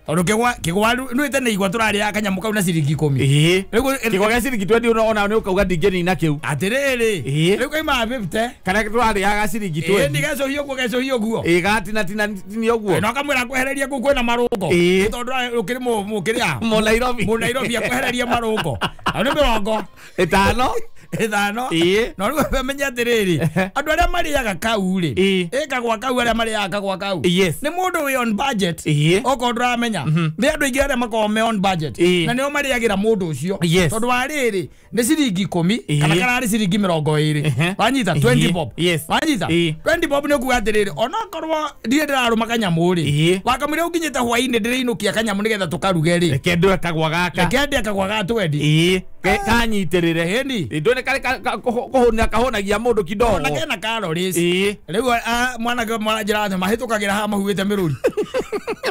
tondũ kĩgwa nĩwĩte nĩ igwa tũrarĩaga kanyamũ kau na ciringi 10 kĩgwa gĩa ciringi 20 ona nĩ ũkauga ndingĩnina kĩu atĩrĩrĩ rĩu kaimaga 50 kana tũrarĩaga ciringi 20 nĩ gecũhia ũguo gecũhia ũguo gatinatinatinia ũguo na ũkamwĩra kwehereria kũu kwĩna marũngo tondũ ũkĩrĩ mũkĩrĩa Mũnairobi Mũnairobi akwehereria marũngo hau nĩ 50 Ithano. No rĩu menye atĩrĩrĩ, andũ arĩa marĩaga kau rĩ, ĩkagwa kau arĩa marĩaga kagwa kau. Nĩ mũndũ wĩ on budget. Okorwo ndũramenya. Nĩ andũ aingĩ arĩa makoragwo me on budget. Na nĩo marĩagĩra mũndũ ũcio. Tondũ wa rĩrĩ, nĩ ciringi 10 kana kararĩ ciringi 20. Wanyita 20 bob. Wanyita 20 bob nĩ kuga atĩrĩrĩ, onokorwo ndirĩ ndĩrarũma kanyamũ rĩ, wakamwĩra ũkinyĩte hwainĩ ndĩrĩinũkia kanyamũ nĩgetha tũkaruge rĩ. Reke ndue kagwa gaka. Reke ndie kagwa gaka twendi. Kanyitĩrĩre. Ĩni. Ndone kare kũhũnia kahũnagia mũndũ kidogo. Ona kena calories. Rĩu mwanake mwanjĩra atĩ mahĩtũkagĩra haha mahuĩte mĩrũri.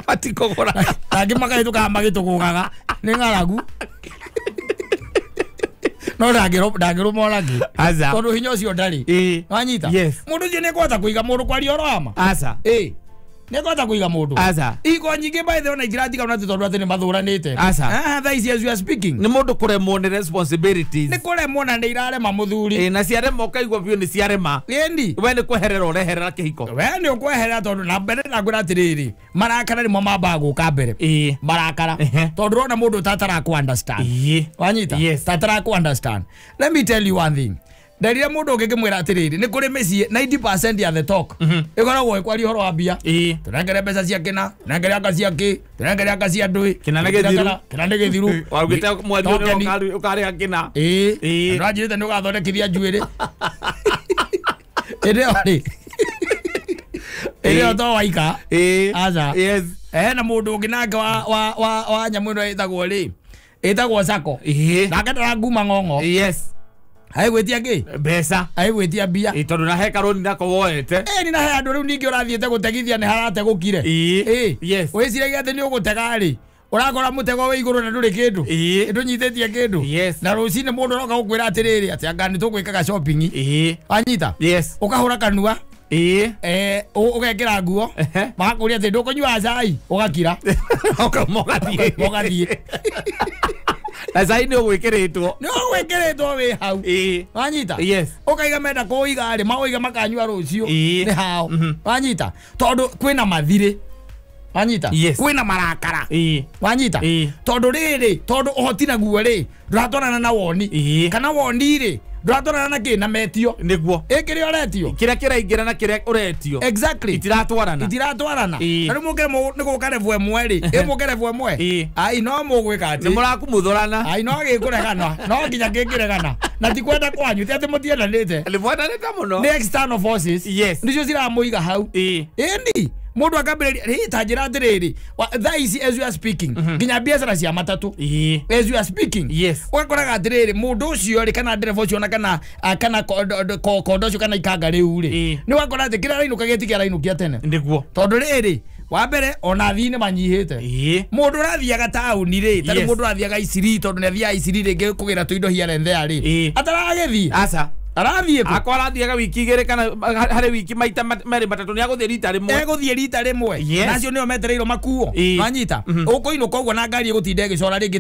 Matikũgũra. Angĩ makahĩtũka haha magĩtũgũgaga. Nĩ ng'aragu. No ndangĩrũma ona kĩ. Tondũ hinya ũcio ndarĩ. Wanyita? Mũndũ ũcio nĩekũhota kũiga mũndũ kwaria ũhoro wa ma? Aca. Nĩekũhota kũiga mũndũ. Aca. Ihiko nyingĩ by the way ona itiratiga ona ti tondũ atĩ nĩ mathũranĩte. Aca. Thaa ici as you are speaking. Nĩ mũndũ kũremwo nĩ responsibilities. Nĩ kũremwo na nĩ irarema mũthuri. Na ciarema ũkaigua biũ nĩ ciarema. Ĩni. We nĩ kweherera ũreherera kĩhiko. We nĩ ũkweherera tondũ na mbere na ngwĩra atĩrĩrĩ, marakara nĩmo mambaga gũka mbere. Marakara. Tondũ ũrona mũndũ tatara understand. Wanyita? Tatara understand. Let me tell you one thing. Nderire mũndũ ũngĩ ngĩmwĩra atĩrĩrĩ, nĩ kũrĩ mĩciĩ 90% ya the talk ĩkoragwo ĩkwaria ũhoro wa mbia. Tũnengere mbeca cia kĩna, tũnengere anga cia kĩ, tũnengere anga cia ndũĩ. Kĩna nĩ gĩthiru. Kĩna nĩ gĩthiru. Waugĩte mweri ũyũ ũkarĩha kĩna. Ĩĩ. Ndũranjĩrĩte nĩ ũgathondekithia njuĩrĩ. Ĩndĩ ĩyo rĩ. Ĩndĩ ĩyo to waika. Aca. Yes. Na mũndũ ũngĩ nake wa nyamũ ĩno ĩtagwo rĩ, ĩtagwo sako. Nake ndaranguma ng'ong'o. Yes. Aigwĩtia kĩ? Mbeca. Aigwĩtia mbia. Tondũ na he karũni nako woete. Ĩni na he andũ rĩu ningĩ ũrathiĩte gũtegithia nĩ harategũkire. Yes. Wĩciragia atĩ nĩ ũgũtega rĩ, ũrakora mũtego wĩ igũrũ na ndũrĩ kĩndũ. Ndũnyitĩtie kĩndũ. Na rũcinĩ mũndũ aroka gũkwĩra atĩrĩrĩ, atĩ anga nĩ tũgwĩkaga shopping. Wanyita? Yes. Ũkahũra kanua. Ũgekĩra nguo. Magakũria atĩ ndũkũnyua cai, ũgakira. Ũgathiĩ. Na cai nĩ ũgwĩkĩrĩtwo. Nĩ ũgwĩkĩrĩtwo wĩ hau. Wanyita? Yes. Ũkaiga menda kũiga rĩ, maũiga makanyua rũciũ. Nĩ hao. Wanyita? Tondũ kwĩna mathirĩ. Wanyita? Kwĩna marakara. Wanyita? Tondũ rĩrĩ, tondũ ũhoti naguo rĩ, ndũratwarana na woni. Kana woni rĩ, ndũratwarana na kĩ na metio. Nĩguo. Ĩ kĩrĩa ũretio. Kĩrĩa kĩraingĩra na kĩrĩa ũretio. Exactly. Itiratwarana. Itiratwarana. Na rĩu mũkĩremwo nĩ gũka level ĩmwe rĩ, ĩ mũke level ĩmwe. Ai no mũgwĩka atĩ. Nĩ mũrakumuthũrana. Ai no gĩkũregana. No nginya kĩngĩregana. Na ti kwenda kwanyu, ti atĩ mũtiendanĩte. Nĩ mwendanĩte mũno. Nĩ external forces. Yes. Nĩcio ciramũiga hau. Ĩni. Mũndũ akambĩrĩria rĩ ta njĩra atĩrĩrĩ, thaa ici as you are speaking, nginya biacara cia matatũ. As you are speaking. Yes. Ũgakoraga atĩrĩrĩ, mũndũ ũcio rĩ kana ndereba ũcio na kana kana kondo ũcio kana ikanga rĩu rĩ, nĩ ũgakora atĩ kĩrĩa arainũka gĩti kĩrĩa arainũkia tene. Nĩguo. Tondũ rĩrĩ, wa mbere ona athii nĩ manyihĩte. Mũndũ ũrathiaga taũni rĩ, tarĩu mũndũ ũrathiaga Isiri tondũ nĩ athiaga Isiri rĩngĩ kũgĩra tũindo here and there rĩ, ataragĩthiĩ. Aca. Arathiĩ kũ? Akwa arathiaga wiki igĩrĩ kana harĩ wiki maita merĩ matatũ nĩ agũthiĩ rita rĩmwe. Egũthiĩ rita rĩmwe. Na acio nĩo metereirwo makuo. Wanyita? Ũkũinũka ũguo na ngari ĩgũtinda ĩgĩcora rĩngĩ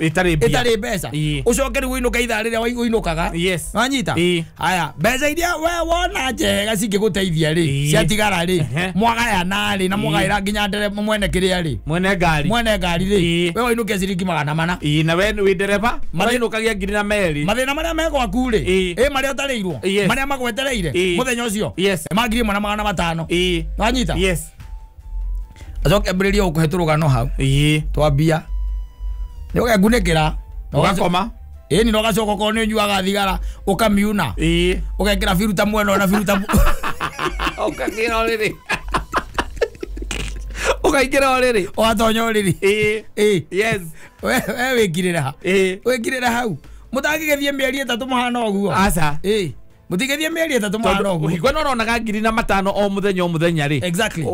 ĩtarĩ ĩtarĩ mbeca. Ũcoke rĩu ũinũke ithaa rĩrĩa ũinũkaga. Wanyita? Haya, mbeca iria we wona njega cingĩgũteithia rĩ, ciatigara rĩ, mwagayana rĩ na mwagaĩra nginya ndereba mwene kĩrĩa rĩ. Mwene ngari. Mwene ngari rĩ. We wainũkia ciringi 400. Na we wĩ ndereba, ũrainũkagia 2000. Mathĩna marĩa me gwaku rĩ, ĩ marĩa ũtarĩirwo, marĩa magwetereire mũthenya ũcio, ma 1500. Wanyita? Yes. Acoke ambĩrĩrie gũkũhe tũrũgano hau. Twambia. Nĩ ũkengunĩkĩra. Ũgakoma. Ĩni no gacoka okorwo nĩ ũnyuaga thigara ũkamiuna. Ũgekĩra biruta mwena na biruta ũkagĩra ũrĩrĩ. Ũkaingĩra ũrĩrĩ. Ũgatonya ũrĩrĩ. Yes. We wĩkirĩre ha. Wĩkirĩre hau. Mũtangĩgĩthiĩ mĩeri 3 mũhana ũguo. Aca. Mũtingĩthiĩ mĩeri 3 mũhana ũguo. Hingo ĩno ũronaga 2005 o mũthenya o mũthenya rĩ. Exactly.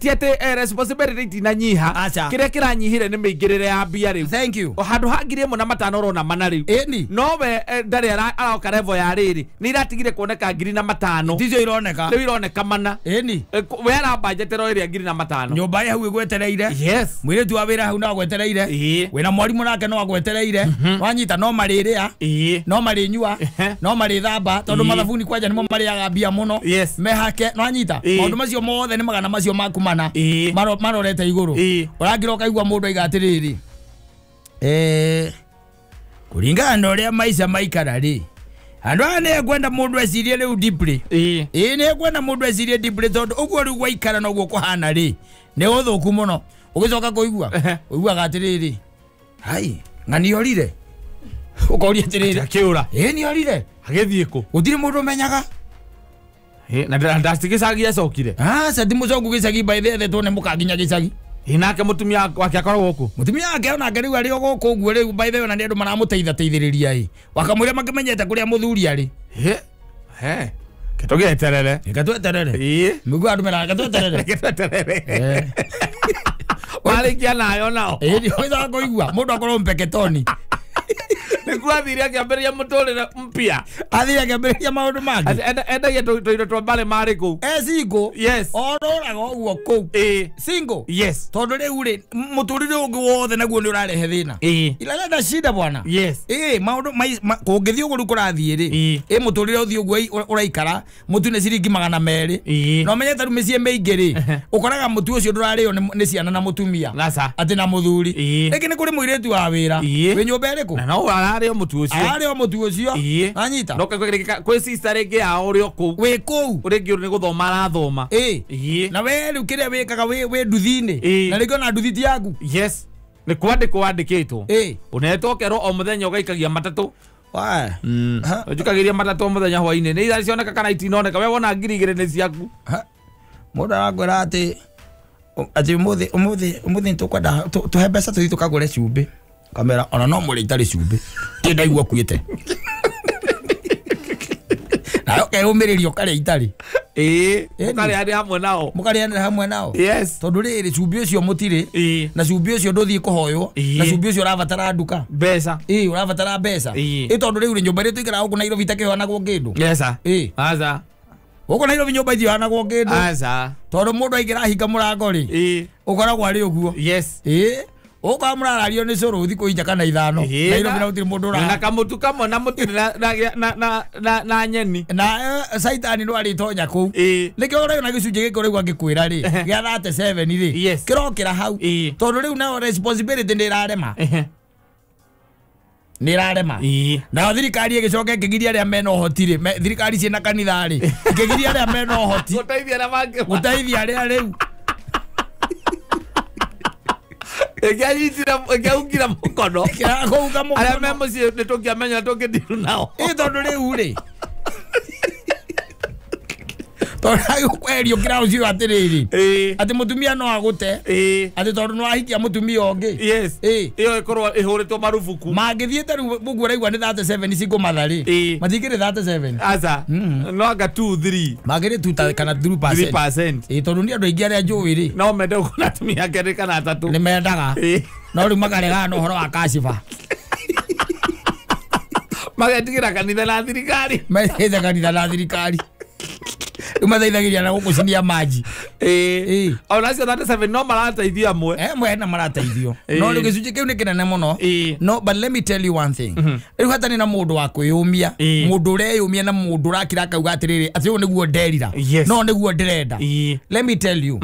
Ti atĩ responsibility itinanyiha. Aca. Kĩrĩa kĩranyihire nĩ mĩingĩrĩre ya mbia rĩu. Thank you. Handũ ha 1500 ũrona mana rĩu. Ĩni. No we ndarĩ aroka level ya rĩrĩ. Nĩ iratigire kuoneka 2005. Ticio ironeka. Rĩu ironeka mana. Ĩni. We arabanjetera ĩrĩa 2005. Nyũmba ĩ hau ĩgwetereire. Yes. Mũirĩtu wa wĩra hau no agwetereire. Wĩna mwarimũ nake no agwetereire. Wanyita no marĩrĩa. No marĩnyua. No marĩthamba tondũ mathabuni kwanja nĩmo marĩaga mbia mũno. Mehake no anyita. Maũndũ macio mothe nĩ magana macio maku mana. Marorete igũrũ. Ũrangĩra ũkaigua mũndũ aiga atĩrĩrĩ. Kũringana na ũrĩa maica maikara rĩ, Andũ aya nĩ ngwenda mũndũ ecirie rĩu deeply. Ĩĩ nĩ ngwenda mũndũ ecirie deeply tondũ ũguo rĩu gwaikara na ũguo kũhana rĩ nĩ ũthũku mũno. Ũgĩcoka kũigua ũiguaga atĩrĩrĩ hai ng'ani orire ũkoria atĩrĩrĩ akĩũra ĩĩ nĩ orire agĩthiĩ kũ gũtirĩ mũndũ ũmenyaga. Na ndasti gĩcagi acokire. Aca ti mũcoku gĩcagi by the ethetwo nĩ mũka nginya gĩcagi. Ĩ nake mũtumia wake akoragwo kũ? Mũtumia wake onake rĩu arĩ o gũkũ ũguo rĩu by the way ona nĩ andũ maramũteitha teithĩrĩria ĩ wakamwĩra makĩmenyete kũrĩa mũthuri arĩ. He ketũgĩeterere. Reke tweterere. Ĩ mĩguo andũ meraga tweterere. Reke tweterere. Marĩkia nayo nao. Ĩ nĩ kũigua mũndũ akorwo mpeketoni. Nĩkuo athire akĩambĩrĩria mũtũrĩre mpya. Athire akĩambĩrĩria maũndũ mangĩ. Endagia tũindo twa mbarĩ marĩ kũu. E single. Yes. Orũraga ũguo kũu. Ĩ single. Yes. Tondũ rĩu rĩ mũtũrĩre ũngĩ wothe naguo nĩ ũrarehe thĩna. Ĩ ilaleta shida bwana. Yes. Ĩ maũndũ kũngĩthiĩ ũguo rĩu kũrathiĩ rĩ ĩ mũtũrĩre ũthiĩ ũguo ũraikara mũtu nĩ ciringi 200. Na ũmenye ta rĩu mĩciĩ mĩingĩ rĩ ũkoraga mũtu ũcio ndũrarĩo nĩ ciana na mũtumia atĩ na mũthuri. Rĩngĩ nĩ kũrĩ mũirĩtu wa wĩra wĩ nyũmba ĩrĩkũ na no ararĩo mũtu ũcio. Ararĩo mũtu ũcio. Anyita no kwĩ sister rĩngĩ yao ũrĩ o kũu wĩ kũu rĩngĩ nĩ gũthoma arathoma. Ĩ na we rĩu kĩrĩa wĩkaga wĩ nduthi-inĩ na rĩngĩ ona nduthi ti yaku. Yes. Nĩ kwandĩkwo wandĩkĩtwo. Ĩ ũnetwo ũkerwo o mũthenya ũgaikagia matatũ. Ũnjukagĩria matatũ o mũthenya hwainĩ nĩ ithaa cioneka kana itinoneka we wona 2000 nĩ ciaku. Mũndũ arakwĩra atĩ atĩ ũmũthĩ ũmũthĩ ũmũthĩ tũkwenda tũhe mbeca tũthiĩ tũkagũre cumbĩ. Kamera ona no mũrĩ itarĩ cumbĩ ti ndaigua kuĩte nayo keyũmĩrĩria ũkarĩa itarĩ. Ĩ mũkarĩanĩra hamwe nao. Mũkarĩanĩra hamwe nao. Yes. Tondũ rĩrĩ cumbĩ ũcio mũtirĩ na cumbĩ ũcio ndũthiĩ kũhoywo na cumbĩ ũcio ũrabatara nduka mbeca. Ĩ ũrabatara mbeca. Ĩ tondũ rĩu rĩ nyũmba ĩrĩa tũikaraga gũkũ Nairobi itakĩheanagwo kĩndũ. Yes. Ĩ aca gũkũ Nairobi nyũmba itiheanagwo kĩndũ. Aca tondũ mũndũ aingĩra ahinga mũrango rĩ ũkoragwo arĩ ũguo. Yes. Ĩ ũka mũrarario nĩ cũrũ thikũ 4 kana 5 Nairobi na gũtirĩ mũndũ ũra na kamũtu kamwe na mũtu na nyeni na caitani no arĩtonya kũu. Nĩkĩo ũrona gĩcunjĩ gĩkĩ ũraigua ngĩkwĩra rĩ gĩa 37 rĩ kĩrokĩra hau tondũ rĩu nayo responsibility nĩ ĩrarema. Nĩ ĩrarema. Nayo thirikari ĩgĩcoka ĩkĩgiria arĩa mena ũhoti rĩ thirikari ciĩna kanitha rĩ ĩkĩgiria arĩa mena ũhoti gũteithia arĩa mangĩ gũteithia arĩa rĩu ĩkĩanyitire ĩkĩaungire mũkono kũunga mũkono arĩa me mũciĩ nĩ tũngĩamenya tũngĩndiru nao. Ĩ tondũ rĩu rĩ tondũ agĩkweherio kĩraũ atĩrĩrĩ atĩ mũtumia no agũte atĩ tondũ no ahikia mũtumia ũngĩ. Yes. Ĩyo ĩkorwo ĩhũrĩtwo marubuku mangĩthiĩte rĩu ũguo ũraigua nĩ 37 single mother rĩ matingĩrĩ 37. Aca no anga 2 3 mangĩrĩ 2 kana 3%. Ĩ tondũ nĩ andũ aingĩ arĩa njũĩ rĩ no mende gũkona atumia kerĩ kana atatũ nĩ mendaga no rĩu makaregana na ũhoro wa kashiba magetigĩra kanitha na thirikari metigĩra kanitha na thirikari rĩu mateithagĩria na gũkũcinia maji. Ĩ ona acio 37 no marateithio amwe amwe na marateithio no rĩu gĩcunjĩ kĩu nĩ kĩnene mũno. No but let me tell you one thing rĩu hatarĩ na mũndũ wa kwĩyũmia mũndũ ũreyũmia na mũndũ ũrakira akauga atĩrĩrĩ atĩ ũyũ nĩguo nderira no nĩguo ndĩrenda. Let me tell you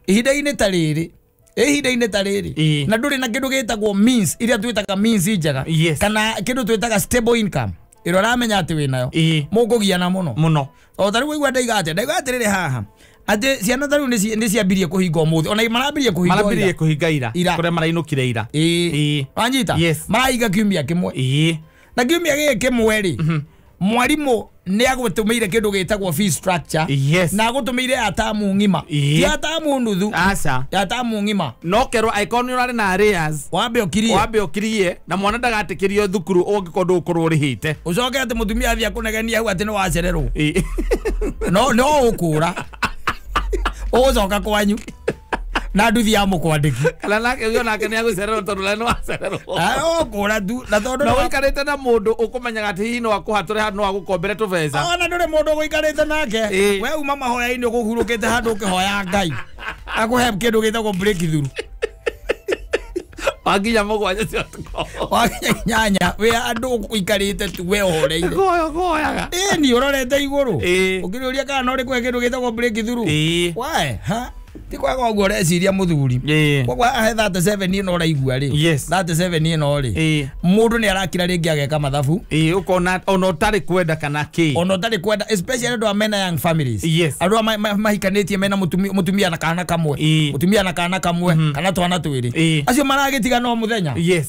ihinda-inĩ ta rĩrĩ ihinda-inĩ ta rĩrĩ na ndũrĩ na kĩndũ gĩtagwo means iria twĩtaga means njega kana kĩndũ twĩtaga stable income ĩrĩa ũramenya atĩ wĩnayo mũkũgiana mũno mũno. O ta rĩu waigua ndaiga atĩa ndaiga atĩrĩrĩ haha atĩ ciana ta rĩu nĩ ciambirie kũhinga ũmũthĩ ona marambirie kũhinga marambirie kũhinga ira kũrĩa marainũkire ira. Ĩ wanyita marahinga kiumia kĩmwe. Na kiumia gĩkĩ kĩmwe rĩ mwarimũ nĩ agũtũmĩire kĩndũ gĩtagwo fee structure. Yes. Na agũtũmĩire ya tamu ng'ima ti ya tamu nuthu aca ya tamu ng'ima no kerwo angĩkorwo nĩ ũrarĩ na arrears wambe ũkirie na mwana ndagatĩkĩrio thukuru ũngĩkorwo ndũgũkorwo ũrĩhĩte ũcoke atĩ mũtumia athiĩ akũnegenia hau atĩ nĩ wacererwo no no ũkũra ũgũcoka kwanyu na nduthi ya mũkwandĩki kana nake ũyũ nake nĩ agũcererwo tondũ we nĩ wacererwo ũkũra tu na tondũ na ũikarĩte na mũndũ ũkũmenyaga atĩ hihi no akũhatũre handũ no agũkombere tũbeca ona ndũrĩ mũndũ ũgũikarĩte nake we uma mahoya-inĩ ũkũhurũkĩte handũ ũkĩhoya Ngai akũhe kĩndũ gĩtagwo breakthrough wakinya 7 cia ũtukũ wakinya 8 wĩ andũ ũikarĩte tu we ũhoreire kũhoyaga ĩni ũrorete igũrũ ũkĩrĩũria kana no rĩkũhe kĩndũ gĩtagwo breakthrough Ĩĩ why ha Ti kwaga ũguo ũreciria mũthuri. Koguo ahe 37 ĩno ũraigua rĩ. Yes. 37 ĩno rĩ. Mũndũ nĩ arakira rĩngĩ ageka mathabu. Ũkona ona ũtarĩ kwenda kana kĩ. Ona ũtarĩ kwenda especially andũ a mena young families. Yes. Andũ a mahikanĩtie mena mũtumia na kana kamwe. Mũtumia na kana kamwe kana twana twĩrĩ. Acio maragĩtiga no mũthenya. Yes.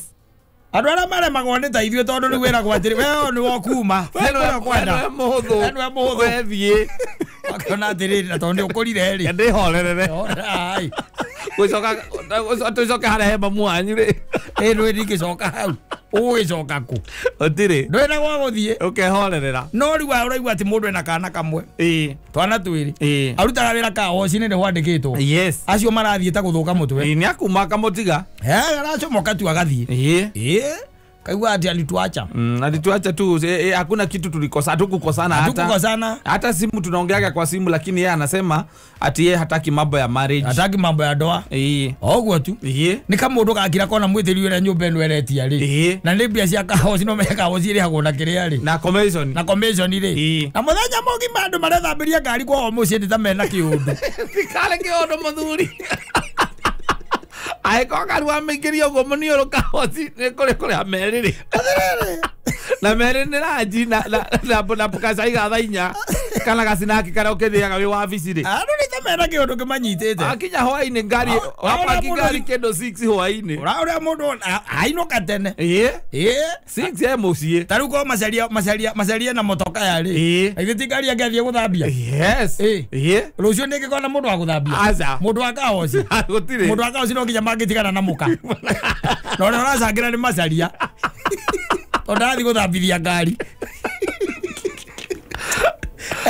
Andũ arĩa maremagwo nĩ ta ithuĩ tondũ rĩu wĩragwo atĩrĩ we nĩ wokuma. We nĩwe mũhũthũ. Nĩwe mũhũthũ. We thiĩ. Akĩona atĩrĩrĩ na tondũ nĩ ũkũrire rĩ. Ndĩhorerere. Gũcoka tũcoke harĩa he mamu wanyu rĩ. Ĩ ndũĩ ndingĩcoka hau. Ũgũgĩcoka kũ? Gũtirĩ. Ndũĩ na gwa gũthiĩ. Ũkehorerera. No rĩu ũraigua atĩ mũndũ ena kana kamwe. Twana twĩrĩ. Arutaga wĩra kawoci-inĩ nĩ hwandĩkĩtwo. Yes. Acio marathiĩ ta gũthũka mũtwe. Nĩ akuma akamũtiga. Aracomoka tu agathiĩ. Kaigua ati alituacha. Alituacha tu, hakuna kitu tulikosa, hatukukosana hata. Hatukukosana. Hata simu tunaongeaga kwa simu lakini yeye anasema ati yeye hataki mambo ya marriage. Hataki mambo ya ndoa. Oguo tu. Ni kama mundu gakira kona mwitiri ura nyumba eno eretia ri. Na ni mbia cia kahoci no meka kahoci irihagwo na kiria ri. Na commission. Na commission ri. Na muthenya mugima andu marethambiria ngari kwao mucii ni ta mena kiundu. Tikare kiundu muthuri. Aiko karua mĩingĩrio ũguo mũniũrũ kahoci nĩ kũrĩ kũrĩa merĩ rĩ. Na merĩ nĩ ranji na gacai ga thaa inya kana gacinaki karĩa ũkĩrĩaga wĩ wabici rĩ. Andũ nĩ ta mena kĩũndũ kĩmanyitĩte. Akinya hwaĩ-inĩ ngari wapaki ngari kĩndũ 6 hwaĩ-inĩ. Ũrĩa mũndũ ainũka tene. 6 e mũciĩ. Ta rĩu korwo macaria na motoka ya rĩ. Ithe ti ngari angĩathiĩ gũthambia. Yes. Rũciũ nĩ ĩngĩkorwo na mũndũ wa gũthambia. Aca. Mũndũ wa kahoci. Gũtirĩ. Mũndũ wa kahoci no nginya mangĩtigana na mũka. Na ũrĩa ũracangĩra nĩ macaria. Tondũ ndarathiĩ gũthambithia ngari.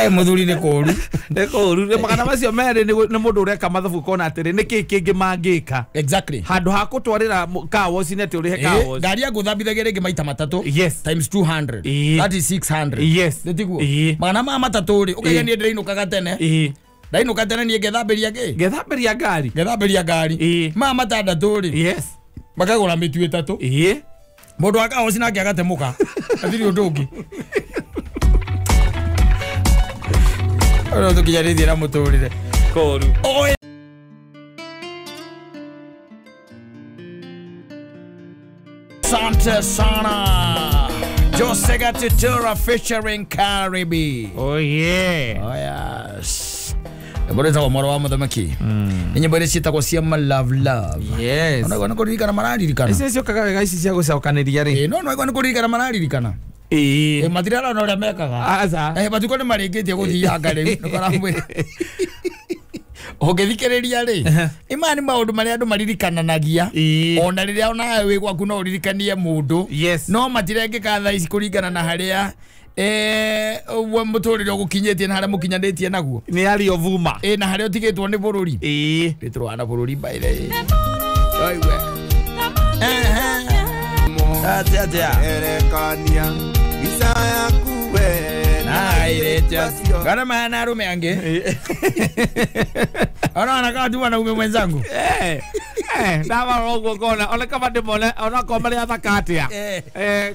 Mũthuri nĩ kũũru. Nĩ kũũru. Magana macio merĩ nĩ mũndũ ũreka mathabu kona atĩrĩ nĩ kĩĩ kĩngĩ mangĩka. Exactly. Handũ ha gũtwarĩra kawoci nĩ atĩ ũrĩhe kawoci. Ngari ya gũthambithagia rĩngĩ maita matatũ. Yes. Times 200. That is 600. Yes. Nĩ tiguo? Magana maya matatũ rĩ, ũkaiga niĩ ndĩrainũkaga tene. Ndainũka tene niĩ ngethambĩria kĩ? Ngethambĩria ngari. Ngethambĩria ngari. Maya matandatũ rĩ. Yes. Makagũra mĩtu ĩtatũ. Mũndũ wa kawoci nake agatemũka. Hatirĩ ũndũ ũngĩ. Ũrĩa tũkinyanĩtie na mũtũrĩre. Kũũru. Asante sana. Jose Gatitura featuring Caribe. Oh yeah. Oh yes. Mbona ĩtagwo Mwaro wa Mũthamaki. Nĩ nyĩmbo iria ciĩtagwo cia ma love love. Yes. Ona nĩ kũririkana mararirikana. Icio ciũkaga wega ici cia gũcokanĩria rĩ. No no nĩ kũririkana mararirikana. Matirarona ũrĩa mekaga. Aca. Matukũ nĩ marĩkĩtie gũthianga rĩu. Nĩkaramwĩra. Ũngĩthikĩrĩria rĩ, imaya nĩ maũndũ marĩa andũ maririkananagia. Ona rĩrĩa onawe wĩ gwaku no ũririkanie mũndũ. Yes. No matirengĩka thaa ici kũringana na harĩa mũtũrĩre ũgũkinyĩtie na harĩa mũkinyanĩtie naguo. Nĩ ario vuma. Na harĩa ũtigĩtwo nĩ bũrũri. Nĩtũrwana bũrũri by the way. Oigue. Atia. Erekania mbica yaku we. Gana maana arume ange. Ona anakaa tu wanaume mwenzangu. Ndawa rogo kona ona kama ndimone ona ko mari athaka atia.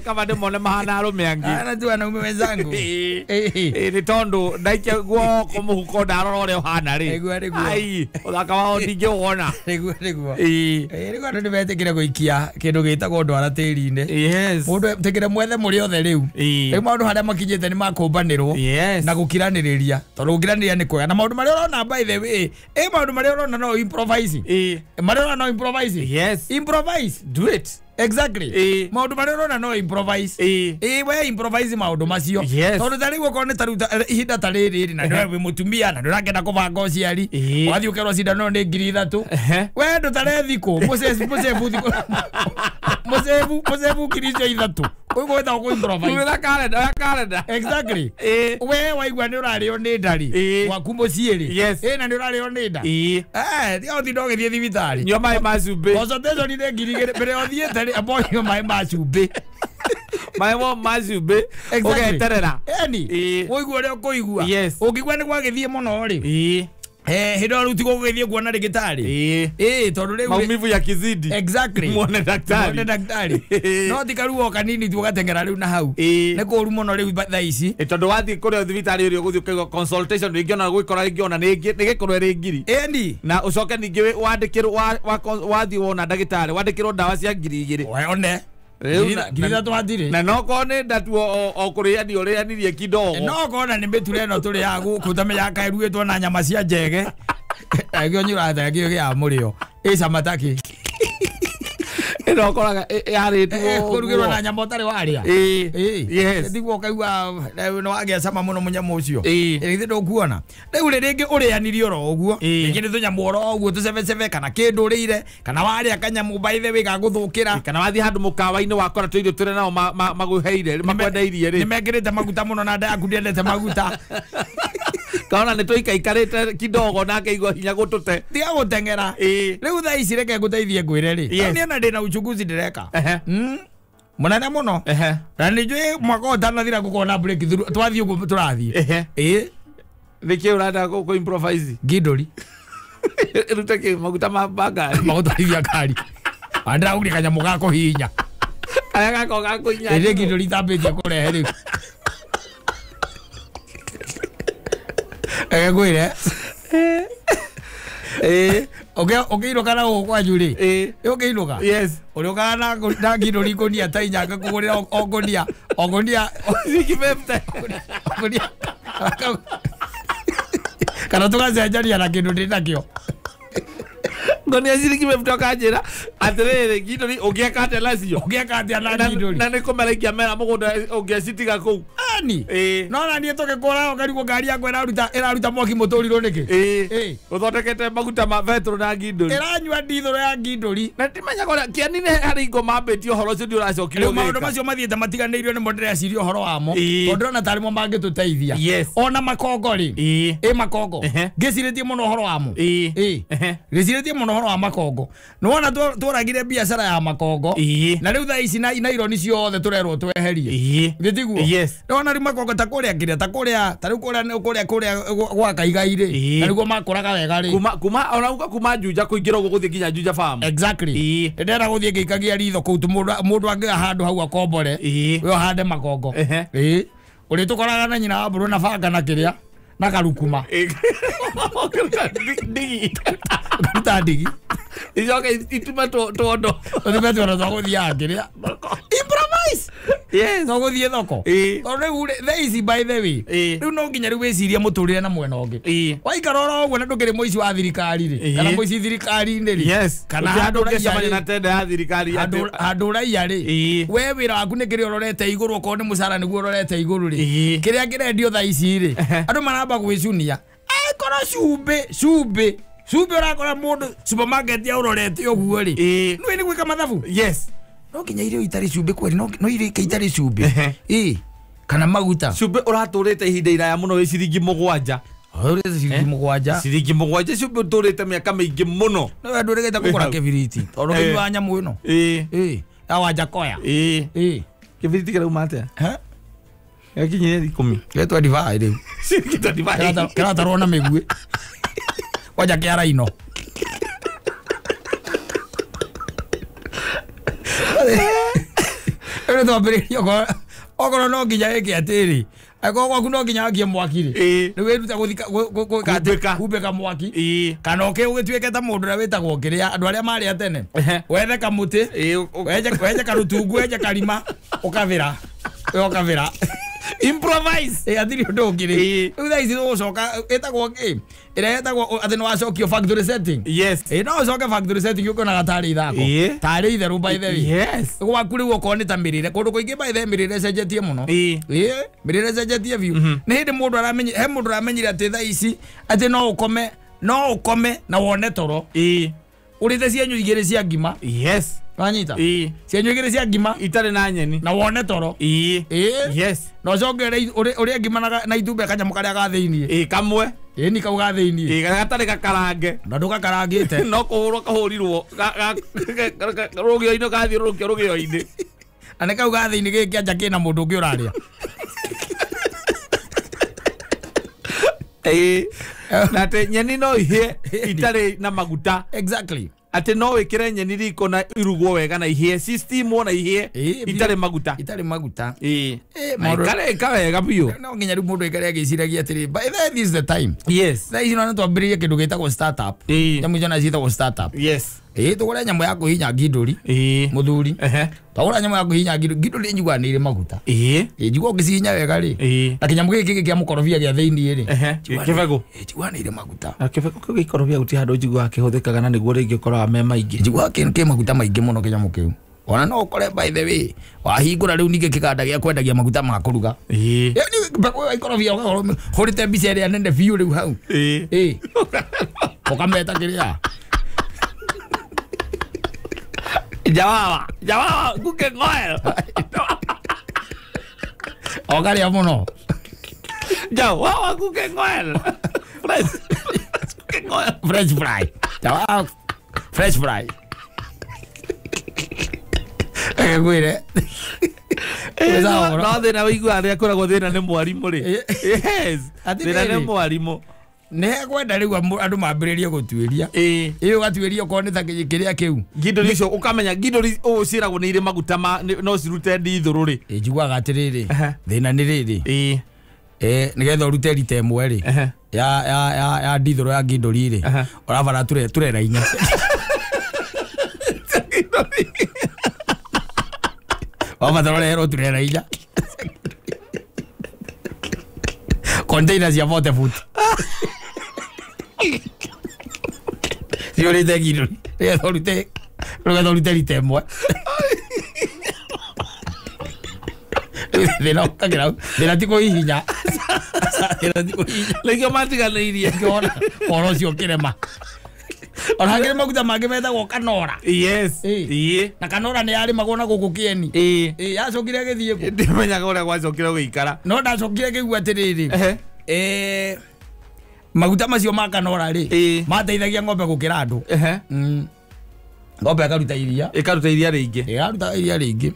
Kama ndimone mahana arume angi. Ana tu wanaume wenzangu. Ni tondu ndaikia guoko muhuko ndarora uria uhana ri. Niguo niguo. Ai, uthaka wao ndingĩwona. Niguo niguo. Rĩu andũ nĩmetĩkĩre gũikia kĩndũ gĩtagwo ndwara tĩri-inĩ. Yes. Mũndũ etĩkĩre mwethe mũrĩ othe rĩu. Rĩu maũndũ harĩa makinyĩte nĩ makũmbanĩrwo. Yes. Na gũkiranĩrĩria. Tondũ gũkiranĩrĩria nĩ kwega. Na maũndũ marĩa ũrona by the way, maũndũ marĩa ũrona no improvise. Marĩa ũrona no improvise. Yes. Improvise. Do it. Exactly. Maũndũ marĩa ũrona no improvise. We improvise maũndũ macio. Yes. Tondũ ta rĩu okorwo nĩ ta rĩu ihinda ta rĩrĩ na nĩwe wĩ mũtumia na ndũrakenda kũbanga ũciari. Wathiĩ ũkerwo cindano nĩ 3,000. We ndũtare thikũ, mũcebu thikũ. Mũcebu 3,000. Ũguo wĩtagwo kũ improvise. Wĩra calendar, calendar. Exactly. We waigua nĩ ũrarĩo nĩ ndari. Gwaku mũciĩ rĩ. Yes. Na nĩ ũrarĩo nĩ nda. Tiga ũtinde ũgĩthiĩ thibitarĩ. Nyua maĩ ma cumbĩ. Consultation nĩ 2,000 mbere ũthiĩte rĩ, amba ũnyue maĩ ma cumbĩ. Maĩ ma cumbĩ. Ũgeterera. Eni. Ũigue ũrĩa ũkũigua. Yes. Ũngĩigua nĩ gwagĩthiĩ mũno rĩ. Hĩndĩ ĩyo rĩu tigo gũgĩthiĩ kuona ndagĩtarĩ. Tondũ rĩu maumivu ya kizidi. Exactly. Muone daktari. Muone daktari. No tikaruo kanini tu gatengera rĩu na hau. Nĩ kũru mũno rĩu thaa ici. Tondũ wathiĩ kũrĩa thibitarĩ ũrĩa ũgũthiĩ ũkaigua consultation rĩngĩ ona gwĩkora rĩngĩ ona nĩ gĩkorwo ĩrĩ ngiri. Ĩni. Na ũcoke ningĩ wandĩkĩrwo wathiĩ wona ndagĩtarĩ wandĩkĩrwo ndawa cia 2000. One. Ngiri ithatũ hatirĩ. Na no korwo nĩ ndatuo o kũrĩania ũrĩanirie kidogo. No korwo nĩ mĩture ĩno tũrĩaga gũkũ ta mĩyaka ĩrugĩtwo na nyama cia njege. Agĩo nyũrata gĩo gĩa mũrĩo. Ĩ cama takĩ. Ĩno ũkoraga yarĩtwo kũrugĩrwo na nyama ũtarĩ warĩa. Yes. Nĩguo ũkaigua nĩ wagĩa cama mũno mũnyamũ ũcio. Githĩ ndũkuona. Rĩu rĩ rĩngĩ ũrĩanirie oro ũguo. Rĩngĩ nĩ tũnyamũ oro ũguo tũcebecebe kana kĩndũ ũrĩire kana warĩa kanyamũ by the way gagũthũkĩra. Kana wathiĩ handũ mũkawa-inĩ wakora tũirio tũrĩa nao magũheire makwendeirie rĩ. Nĩmekĩrĩte maguta mũno na nda yaku ndĩendete maguta. Kaona nĩ tũikaikarĩte kidogo na akaigua hinya gũtũte. Tiga gũteng'era. Rĩu thaa ici reke ngũteithie ngwĩre rĩ. Niĩ ona ndĩna uchunguzi ndĩreka. Mũnene mũno. Na nĩ njũĩ mwaka ũyũ ũtanathira gũkorwo na breakthrough twathiĩ ũguo tũrathiĩ. Nĩkĩ ũrenda kũ improvise? Ngindũri. Ĩrute kĩ maguta ma ngari. Magũtwarithia ngari. Ndĩragũrire kanyamũ ga kũhihinya. Karĩa gako ga kũhihinya. Ĩrĩ ngindũri itambĩtie kũrehe rĩu. Reke ngwĩre. Ũkĩinũka na gũkũ kwanyu rĩ. Ũkĩinũka. Yes. Ũrĩũkaga na ngindũri ngũnia ta inya ngakũgũrĩra o ngũnia o ngũnia ciringi 50. Ngũnia. Kana tũgacenjania na kĩndũ ndĩ nakĩo. Ngũnia ciringi 50 ũkanjĩra atĩrĩrĩ ngindũri ũngĩeka atĩa nacio? Ũngĩeka atĩa na ngindũri? Na nĩ kũmera ingĩamera mũgũnda ũngĩcitiga kũu. Ani. No na niĩ tũgĩkũra ũkarigwo ngari yakwa ĩraruta mwaki mũtũrirũ nĩkĩ? Ũthondekete maguta ma betũrũ na ngindũri. Ĩranyua ndithũrũ ya ngindũri. Na ndimenyaga ũrĩa kĩani nĩ harĩ ingo mambĩtie ũhoro ũcio ndiũracokire Rĩu maũndũ macio mathiĩte matiganĩirio nĩmo ndĩreciria ũhoro wamo. Tondũ ndĩrona tarĩ mo mangĩtũteithia. Ona makongo rĩ. Ĩ makongo. Ngĩcirĩtie mũno ũhoro wamo. Ngĩcirĩtie mũno ũhoro wa makongo. Nĩwona tũragire biacara ya makongo. Na rĩu thaa ici na ironi ciothe tũrerwo tweherie. Githĩ tiguo? Nĩwona rĩu makongo ta kũrĩa kĩrĩa ta kũrĩa ta rĩu kũrĩa kũrĩa gwa Kaigai rĩ. Na nĩguo makũraga wega rĩ. Kuma ona uga kuma Juja kũingĩra ũguo gũthiĩ nginya Juja farm. Exactly. Ndĩrenda gũthiĩ ngĩikagia ritho kũu mũndũ angĩga handũ hau akombore. We ũhande makongo. Ũrĩtũkoraga na nyina wa mbũrũ na banga na kĩrĩa na karukuma. Ndigi. Ũkaruta ndigi. Icoke itume tuondo. Itume tuondo twa gũthiaga kĩrĩa. Improvise. Yes. No gũthiĩ thoko. Tondũ rĩu thaa ici by the way. Rĩu no nginya rĩu wĩcirie mũtũrĩre na mwena ũngĩ. Waikara oro ũguo na ndũkĩrĩ mũici wa thirikari rĩ. Kana mũici thirikari-inĩ rĩ. Yes. Kana handũ ũngĩcemania na tenda ya thirikari handũ ũraiya rĩ. We wĩra waku nĩ kĩrĩa ũrorete igũrũ okorwo nĩ mũcara nĩguo ũrorete igũrũ rĩ. Kĩrĩa kĩrendio thaa ici rĩ. Andũ maramba gwĩcunia. Angĩkorwo cumbĩ cumbĩ cumbĩ ũrakora mũndũ supermarket ya ũrorete ũguo rĩ. Nĩũĩ nĩ gwĩka mathabu? Yes. No nginya irio itarĩ cumbĩ kweri no irio itarĩ cumbĩ. Kana maguta. Cumbĩ ũratũrĩte ihinda iraya mũno wĩ ciringi 7. Ũrĩte ciringi 7. Ciringi 7 cumbĩ ũtũrĩte mĩaka mĩingĩ mũno. No we ndũrĩgĩte kũgũra kĩbiriti. Tondũ kĩnyuaga nyamũ ĩno. Ya Wanjakoya. Kĩbiriti kĩrauma atĩa? Gĩkinyire 10. Gĩ 25 rĩu. Ciringi 25. Kĩratarwo na mĩguĩ. Kwanja kĩara ino. Rĩu twambĩrĩrie okorwo no nginya ĩke atĩrĩ. Angĩkorwo gwaku no nginya wakie mwaki rĩ. Rĩu wĩrute gũthika humbĩka mwaki. Kana ũke ũgĩtuĩke ta mũndũ ũrĩa wĩtagwo kĩrĩa andũ arĩa marĩ a tene. Wethe kamũtĩ, wenje karũtungu, wenje karima, ũkabĩra. We ũkabĩra. Improvise. Hatirĩ ũndũ ũngĩ rĩ. Rĩu thaa ici tũgũcoka ĩtagwo kĩ? Ĩrĩa ĩtagwo atĩ nĩ wacokio factory setting. Yes. No ũcoke factory setting ũkĩonaga tarĩ ithako. Tarĩ itherũ by the way. Yes. Gwaku rĩu okorwo nĩ ta mĩrĩre kũndũ kũingĩ by the way mĩrĩre ĩcenjetie mũno. Mĩrĩre ĩcenjetie biũ. Nĩ hĩndĩ mũndũ aramenyire he mũndũ ũramenyire atĩ thaa ici atĩ no ũkome na wone toro. Ũrĩte cienyũ igĩrĩ cia ngima. Yes. Wanyita? Cienyũ igĩrĩ cia ngima itarĩ na nyeni na wone toro. Yes. Na ũcoke ũrĩe ngima na itumbĩ kanyamũ karĩa ga thĩiniĩ. Kamwe. Ni kau ga thĩiniĩ. Gatarĩ gakarange. Na ndũgakarangĩte. No kũhũrwo kahũrirwo rũgĩo-inĩ gathiũrũrũkio rũgĩo-inĩ. Na nĩ kau ga thĩiniĩ gĩkĩanja kĩna mũndũ ũngĩ ũrarĩa. Na atä nyeni no ihie itarä na maguta. Exactly. Atä no wä kä re nyeni riko na irugwo wega na ihie system na ihie itarä maguta. Itarä maguta. Na ikareka wega biå. No nginya rä u må ndå aikare agäciragia atä rä by the this is the time. Yes. Thaa ici no twambä rä rie kä ndå gä tagwo startup. Nyamå icio na ciätagwo startup. Yes. Tå gå re nyamå ya kå hinya ngindå må thuri twagå ra nyamå ya kå hinya ngindå rä njiguaga nä irä maguta. Njigua å ngä cihinya wega rä na kä nyamå gä kä kä a må korobia gä a thä iniä rä Kä begå njiguaga nä irä maguta. Kä begå kä u gä ikorobia gå tirä handå njiguaga kä hå thä kaga na nä guo rä ngä ũkoraga me maingä. Njiguaga kä maguta maingä må no kä nyamå kä u ona no ũkore by the way wahingũra rĩu ningĩ kĩganda gĩa kwendagia maguta ma kũruga. Mbegũ ĩyo ikorobia ũgakorwo hũrĩte mbica ĩrĩa nene biũ rĩu hau. Ũkameta kĩrĩa Jawawa, jawawa, cooking oil. Ũkarĩa mũno. Jawawa cooking oil. Fresh. Cooking oil. Fresh fry. Jawawa fresh fry. Ngwire. No thĩna wĩiguaga rĩrĩa kwĩragwo thĩna nĩ mwarimũ rĩ. Yes. Thĩna nĩ mwarimũ. Nĩ kwenda rĩu andũ mambĩrĩrie gũtuĩria. Ĩ ũgatuĩria okorwo nĩ ta kĩrĩa kĩu. Ngindũri icio ũkamenya ngindũri ũũ ciĩragwo nĩ irĩ maguta ma no cirute ndithũrũ rĩ. Njiguaga atĩrĩrĩ thĩna nĩ rĩrĩ. Nĩgetha ũrute rita ĩmwe rĩ ya ndithũrũ ya ngindũri rĩ ũrabatara turera inya. Wabatara ũreherwo turera inya. Container cia 40 foot. Ciũrĩte ngindũri nĩgetha ũrute rita ĩmwe. Thĩna ũkagĩra thĩna ti kũhihinya. Thĩna ti kũhihinya. Nĩkĩo matiganĩirie. Ngĩona ũhoro ũcio ũkĩrema. Ona hangĩ maguta mangĩ metagwo kanora. Yes. Na kanora nĩ yarĩmagwo na gũkũ kĩeni. Yacokire ĩgĩthiĩ kũ? Ndimenyaga ũrĩa gwacokire gũikara. No ndacokire ngĩigua atĩrĩrĩ. Maguta macio ma kanora rĩ mateithagia ng'ombe gũkĩra andũ. Ng'ombe ĩkaruta iria. Ĩkaruta iria rĩingĩ. Ĩkaruta iria rĩingĩ.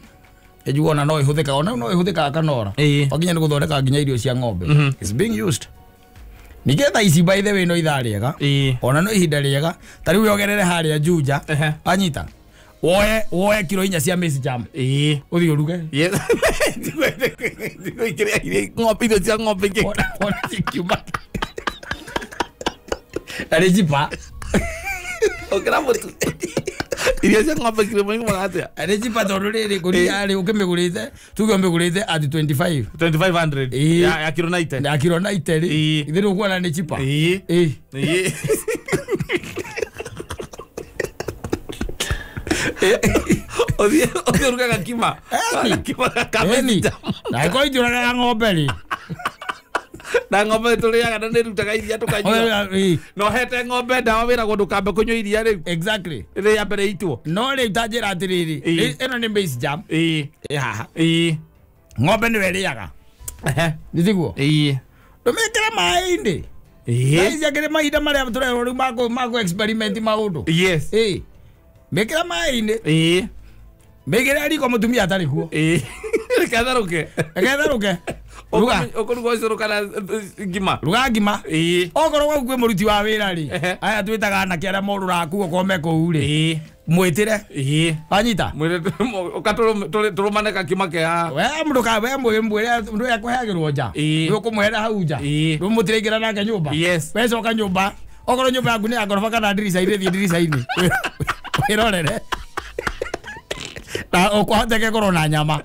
Njiguaga ona no ĩhũthĩkaga ona no ĩhũthĩkaga kanora. O nginya nĩ gũthondeka nginya irio cia ng'ombe. It's being used. Ningĩ thaa ici by the way no ithaa rĩega. Ona no ihinda rĩega. Ta rĩu yongerere harĩa Juja. Anyita. Woe kiro 4 cia maize jam. Ũthiĩ ũruge. Yes. Ng'ombe irio cia ng'ombe ingĩ. Ona cikiuma. Na nĩ chipa. Ũkĩra mũtu. Irio cia ng'ombe kiro ĩmwe iumaga atĩa? Nĩ chipa tondũ rĩrĩ ngũnia rĩ ũkĩmĩgũrĩte tuge ũmĩgũrĩte at 25. 2500 ya kiro 90. Ya kiro 90 rĩ. Ithe ndũkuona nĩ chipa. Ũthiĩ ũruge gakima. Gakima ga Na ĩkorwo itũragaga ng'ombe rĩ. Na ng'ombe tũrĩaga na nĩrutaga iria tũkanyua. No hete ng'ombe ndawa wĩragwo ndũkambe kũnyua iria rĩu. Exactly. Rĩrĩa mbere itwo. No rĩu ta njĩra atĩrĩrĩ ĩno nĩ maize jam. Ĩ haha. Ng'ombe nĩwe ĩrĩaga. Nĩ tiguo? Ndũmĩkĩre maĩ-inĩ. Thaa ici akĩrĩ mahinda marĩa tũrerwo rĩu ma experiment maũndũ. Yes. Mĩkĩre maĩ-inĩ. Mĩkĩre riko mũtumia atarĩ kuo. Reke therũke. Reke therũke. Ruga. Ũkũruga ũcũrũ kana ngima. Ruga ngima. Okorwo gwaku kwĩ mũruti wa wĩra rĩ aya twĩtaga anake arĩa morũraga kuo okorwo me kũu rĩ mwĩtĩre. Wanyita. Ũka tũrũmane gakima ke haha. We mũndũ ka we mwĩre ndũ ekũheagĩrwo nja. Nĩ ũkũmũhera hau nja. Rĩu mũtiraingĩra nake nyũmba. We coka nyũmba. Okorwo nyũmba yaku nĩ ya ngoroba kana ndirica-inĩ thiĩ ndirica-inĩ. Wĩrorere. Na ũkũhoteke kũrwo na nyama.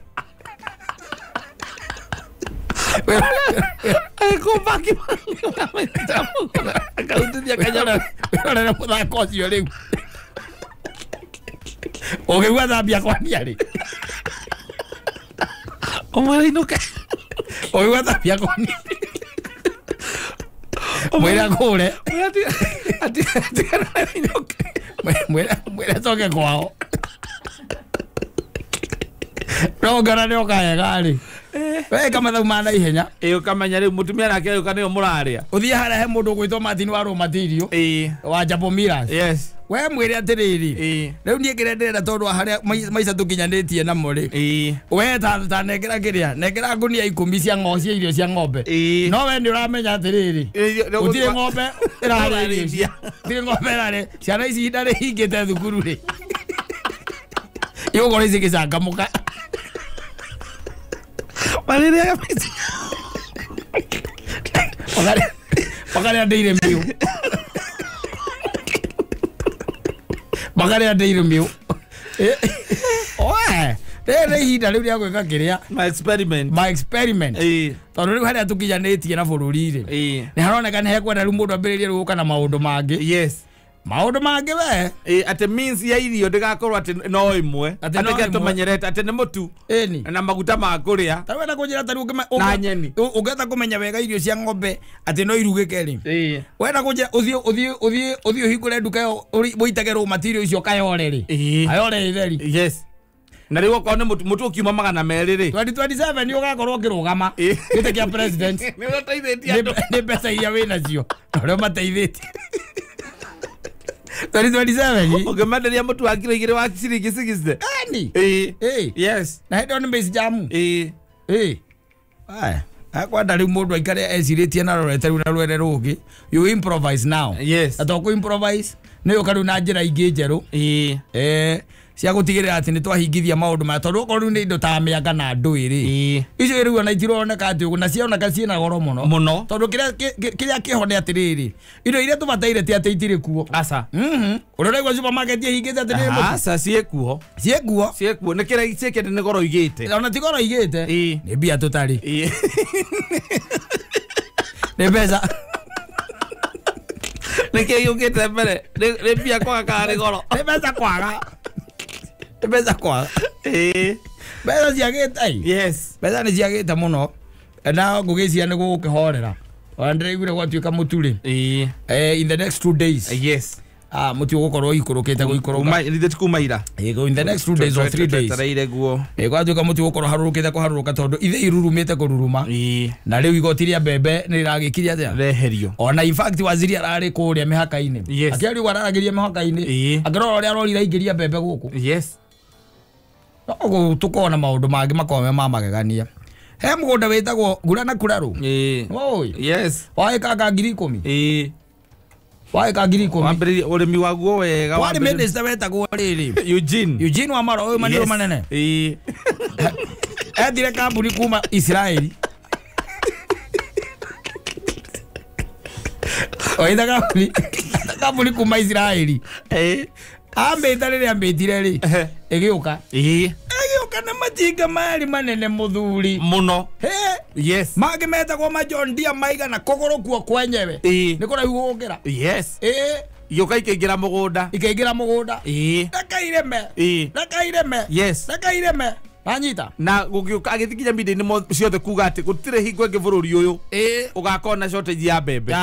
Wĩrorere mũthako ũcio rĩu. Ũngĩigua thambia kwania rĩ. Ũmwĩre inũke. Ũngĩigua thambia kwania. Mwĩre akũre. Mwĩre acoke kwao. No ngara nĩ oka wega rĩ. We kama ma na ihenya. Ũkamenya rĩu mũtumia nake ũka nĩyo mũrarĩa. Ũthiĩ harĩa he mũndũ ũgwĩtwo Martin wa raw material. Wa Jambo Millers. Yes. We mwĩre atĩrĩrĩ rĩu niĩ kĩrĩa ndĩrenda tondũ wa harĩa maica tũkinyanĩtie namo rĩ we ta nengera kĩrĩa nengera ngunia 10 cia cia irio cia ng'ombe no we nĩ ũramenya atĩrĩrĩ gũtirĩ ng'ombe ĩrarĩa irio icio gũtirĩ ng'ombe ĩrarĩa ciana ici ihinda rĩhingĩte thukuru rĩ igũkorwo cigĩcangamũka marĩrĩaga maica makarĩa ndĩire mĩũ makarĩa ndĩire mĩũ oe rĩrĩ ihinda rĩu rĩa gwĩka kĩrĩa my experiment tondũ rĩu harĩa tũkinyanĩtie na bũrũri rĩ nĩ haroneka nĩ hekwenda rĩu mũndũ ambĩrĩrie rĩu gũka na maũndũ mangĩ yes maũndũ mangĩ we atĩ means ya irio ndĩgakorwo atĩ no ĩmwe atĩ kĩrĩa tũmenyerete atĩ nĩ mũtu na maguta ma kũrĩa ta wenda kũnjĩra ta rĩu na nyeni ũngĩhota kũmenya wega irio cia ng'ombe atĩ no irugĩke rĩ wenda kũnjĩra ũthiĩ ũhingũre nduka ĩyo ũitage raw material icio kayore rĩ kayore itheri yes na rĩu okorwo nĩ mũtu ũkiuma 200 rĩ 2027 nĩ ũgakorwo ũkĩrũgama gĩtĩ kĩa president nĩ ũteithĩtie andũ nĩ mbeca iria wĩnacio na ũrĩa ũmateithĩtie 2027 ũngĩmenderia mũtu wa kiro 2 wa ciringi 60 ani yes na hĩndĩ ĩyo nĩ maize jamu aya akwenda rĩu mũndũ aikare ecirĩtie na rorete rĩu na rwere rũngĩ you improvise now yes na to kũ improvise nĩ ũka rĩu na njĩra ingĩ njerũ cia gũtigĩrĩra atĩ nĩ twahingithia maũndũ maya tondũ okorwo rĩu nĩ indo ta mĩanga na ndũĩ rĩ icio rĩu ona itironeka atĩ ũguo na cioneka ciĩna goro mũno mũno tondũ kĩrĩa kĩho nĩ atĩrĩrĩ indo iria tũbataire ti atĩ itirĩ kuo aca ũrĩa ũraigua supermarket ĩhingĩte atĩ nĩ mũtu aca ciĩkuo ciĩkuo nĩ kĩrĩa ciĩkĩte nĩ goro igĩte ona ti goro igĩte nĩ mbia tũtarĩ nĩ mbeca nĩ kĩĩ gĩũkĩte mbere nĩ mbia kwaga kana nĩ goro nĩ mbeca kwaga mbeca kwaga mbeca ciagĩte yes mbeca nĩ ciagĩte mũno na ngũgĩcia nĩ gũgũkĩhorera ona ndĩraiguire gwatuĩka mũtu rĩ in the next 2 days yes mũtu ũgũkorwo ũikũrũkĩte gũikũrũka ithe kuma ira in the next 2 days or 3 days twetereire guo gwatuĩka mũtu ũgũkorwo harũrũkĩte kũharũrũka tondũ ithe irurumĩte kũruruma na rĩu igoti rĩa mbembe nĩ rĩragĩkirie atĩa reherio ona in fact waziri ararĩ kũrĩa mĩhaka-inĩ akĩaria ũguo araragĩria mĩhaka-inĩ akĩrora ũrĩa arorire aingĩria mbembe gũkũ yes no tũkona maũndũ mangĩ makorwo me ma magegania he mũgũnda wĩtagwo ngura na kurarũ nĩũĩ yes waĩkanga 10,000 waĩka 10,000 wambĩrĩrie ũrĩmi waguo wega warĩ minister wetagwo rĩrĩ Eugene Wamaro ũyũ manĩrũ manene ethire kambuni kuma Israeli oitha kambuni kuma Israeli ambĩta rĩrĩa ambĩtire rĩ ĩgĩũka ĩgĩũka na matinga marĩ manene mũthuri mũno yes mangĩ metagwo ma John Deere maigana kũgũrũ kuo kwenyewe nĩ kũraihu gũkĩra yes igĩũka ikaingĩra mũgũnda reke irĩme yes reke irĩme anyita na gũgĩũka agĩthikinya meeting ciothe kuga atĩ gũtirĩ hingo ĩngĩ bũrũri ũyũ ũgakorwo na shortage ya mbembe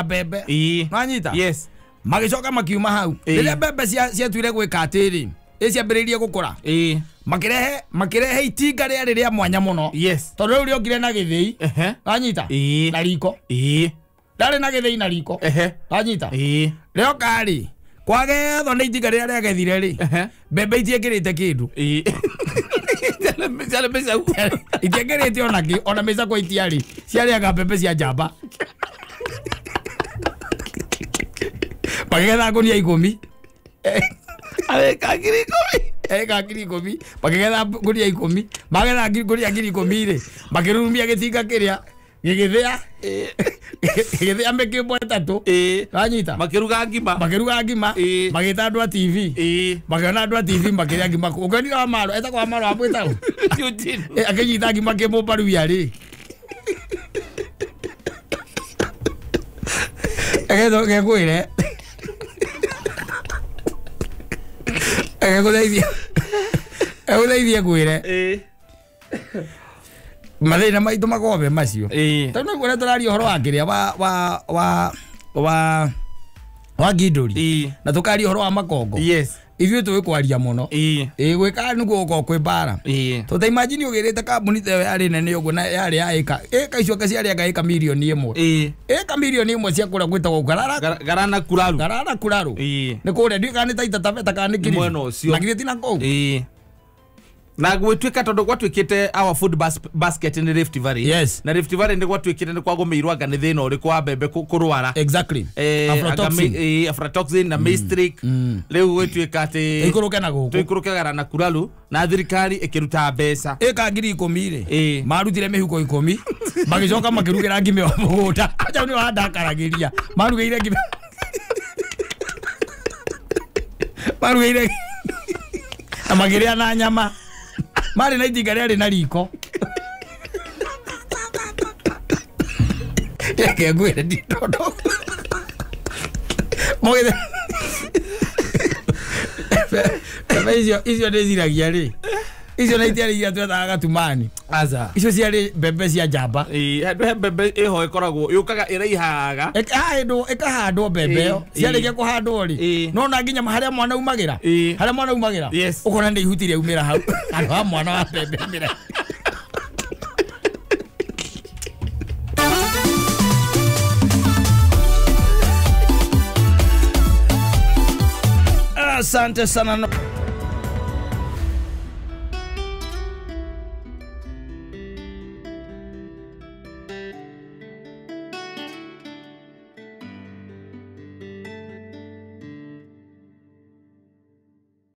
nanyita yes magĩcoka makiuma hau rĩrĩa mbembe ciatuire gwĩka atĩrĩ ciambĩrĩirie gũkũra makĩrehe itinga rĩarĩ rĩa mwanya mũno yes tondũ rĩu rĩokire na gĩthĩi anyita na riko ndarĩ na gĩthĩi na riko anyita rĩoka rĩ kwagethwo nĩ itinga rĩrĩa rĩagethire rĩ mbembe itiĩkĩrĩte kĩndũ itiĩkĩrĩte ona kĩ ona mĩcakwe itiarĩ ciarĩaga mbembe cia njamba makĩgetha ngũnia 10 arĩka 10,000 eka 10,000 makĩgetha ngũnia 10 magetha ngũnia 10,000 rĩ makĩrurumia gĩtinga kĩrĩa gĩgĩthĩa gĩgĩthĩa mĩkĩmbo 3 wanyita makĩruga ngima magĩta andũ a TV makĩona andũ a TV makĩrĩa ngima ũkĩonire wa Maro etagwo wa Maro amwĩtagwo akĩnyita ngima kĩmũmbaruia rĩ egekwĩre egũteithie ngwĩre mathĩna maitũ makorwo me macio tondũ nĩguo ũrĩa tũraria ũhoro wa kĩrĩa wa Wa ngindũri na tũkaria ũhoro wa makongo. Yes. Ithuĩ tũĩ kwaria mũno. Ĩ gwĩka nĩguo gũkorwo kwĩ mbara. Tũta imagine ũgĩrĩte kambuni ta ĩyo yarĩ nene ũguo na yarĩ ya ĩka ĩka icio ciarĩ anga ĩka mirioni ĩmwe. Ĩka mirioni ĩmwe cia kũrĩa gwĩtagwo Garara Garana Kuraru. Garana Kuraru. Nĩ kũrĩa ndiũĩ kana nĩ Taita Taveta kana nĩ Kilifi. Mwena ũcio. Na githĩ ti na kũu. Na gwĩtuĩka tondũ gwatuĩkĩte our food basket nĩ Rift Valley. Yes. Na Rift Valley nĩ gwatuĩkĩte nĩ kwagũmĩirwo anga nĩ thĩna ũrĩkũ wa mbembe kũrwara. Exactly. Aflatoxin. Aflatoxin na maistric. Rĩu gwĩtuĩka atĩ tũikũrũke na gũkũ. Tũikũrũke Garana Kuraru na thirikari ĩkĩruta mbeca. Ĩka 10,000 rĩ. Marutire mĩhuko 10 magĩcoka makĩrugĩra ngima wa mũgũnda. Acha nĩ wandakaragĩria. Marugĩire ngima. Marugĩire na makĩrĩa na nyama. Marĩ na itinga rĩarĩ na riko. Reke ngwĩre nditondo. Mogithe. Mbembe icio ndĩciragia rĩ. Icio na itiarĩ iria twethaga gatumani. Aca. Icio ciarĩ mbembe cia njamba. Handũ he mbembe ĩho ĩkoragwo yũkaga ĩraihaga. Ĩkahandwo mbembe ĩyo. Ciarĩkia kũhandwo rĩ. No na nginya harĩa mwana umagĩra. Harĩa mwana umagĩra. Ũkona nĩ ihuti rĩaumĩra hau. Handũ ha mwana wa mbembe umĩra. Asante sana.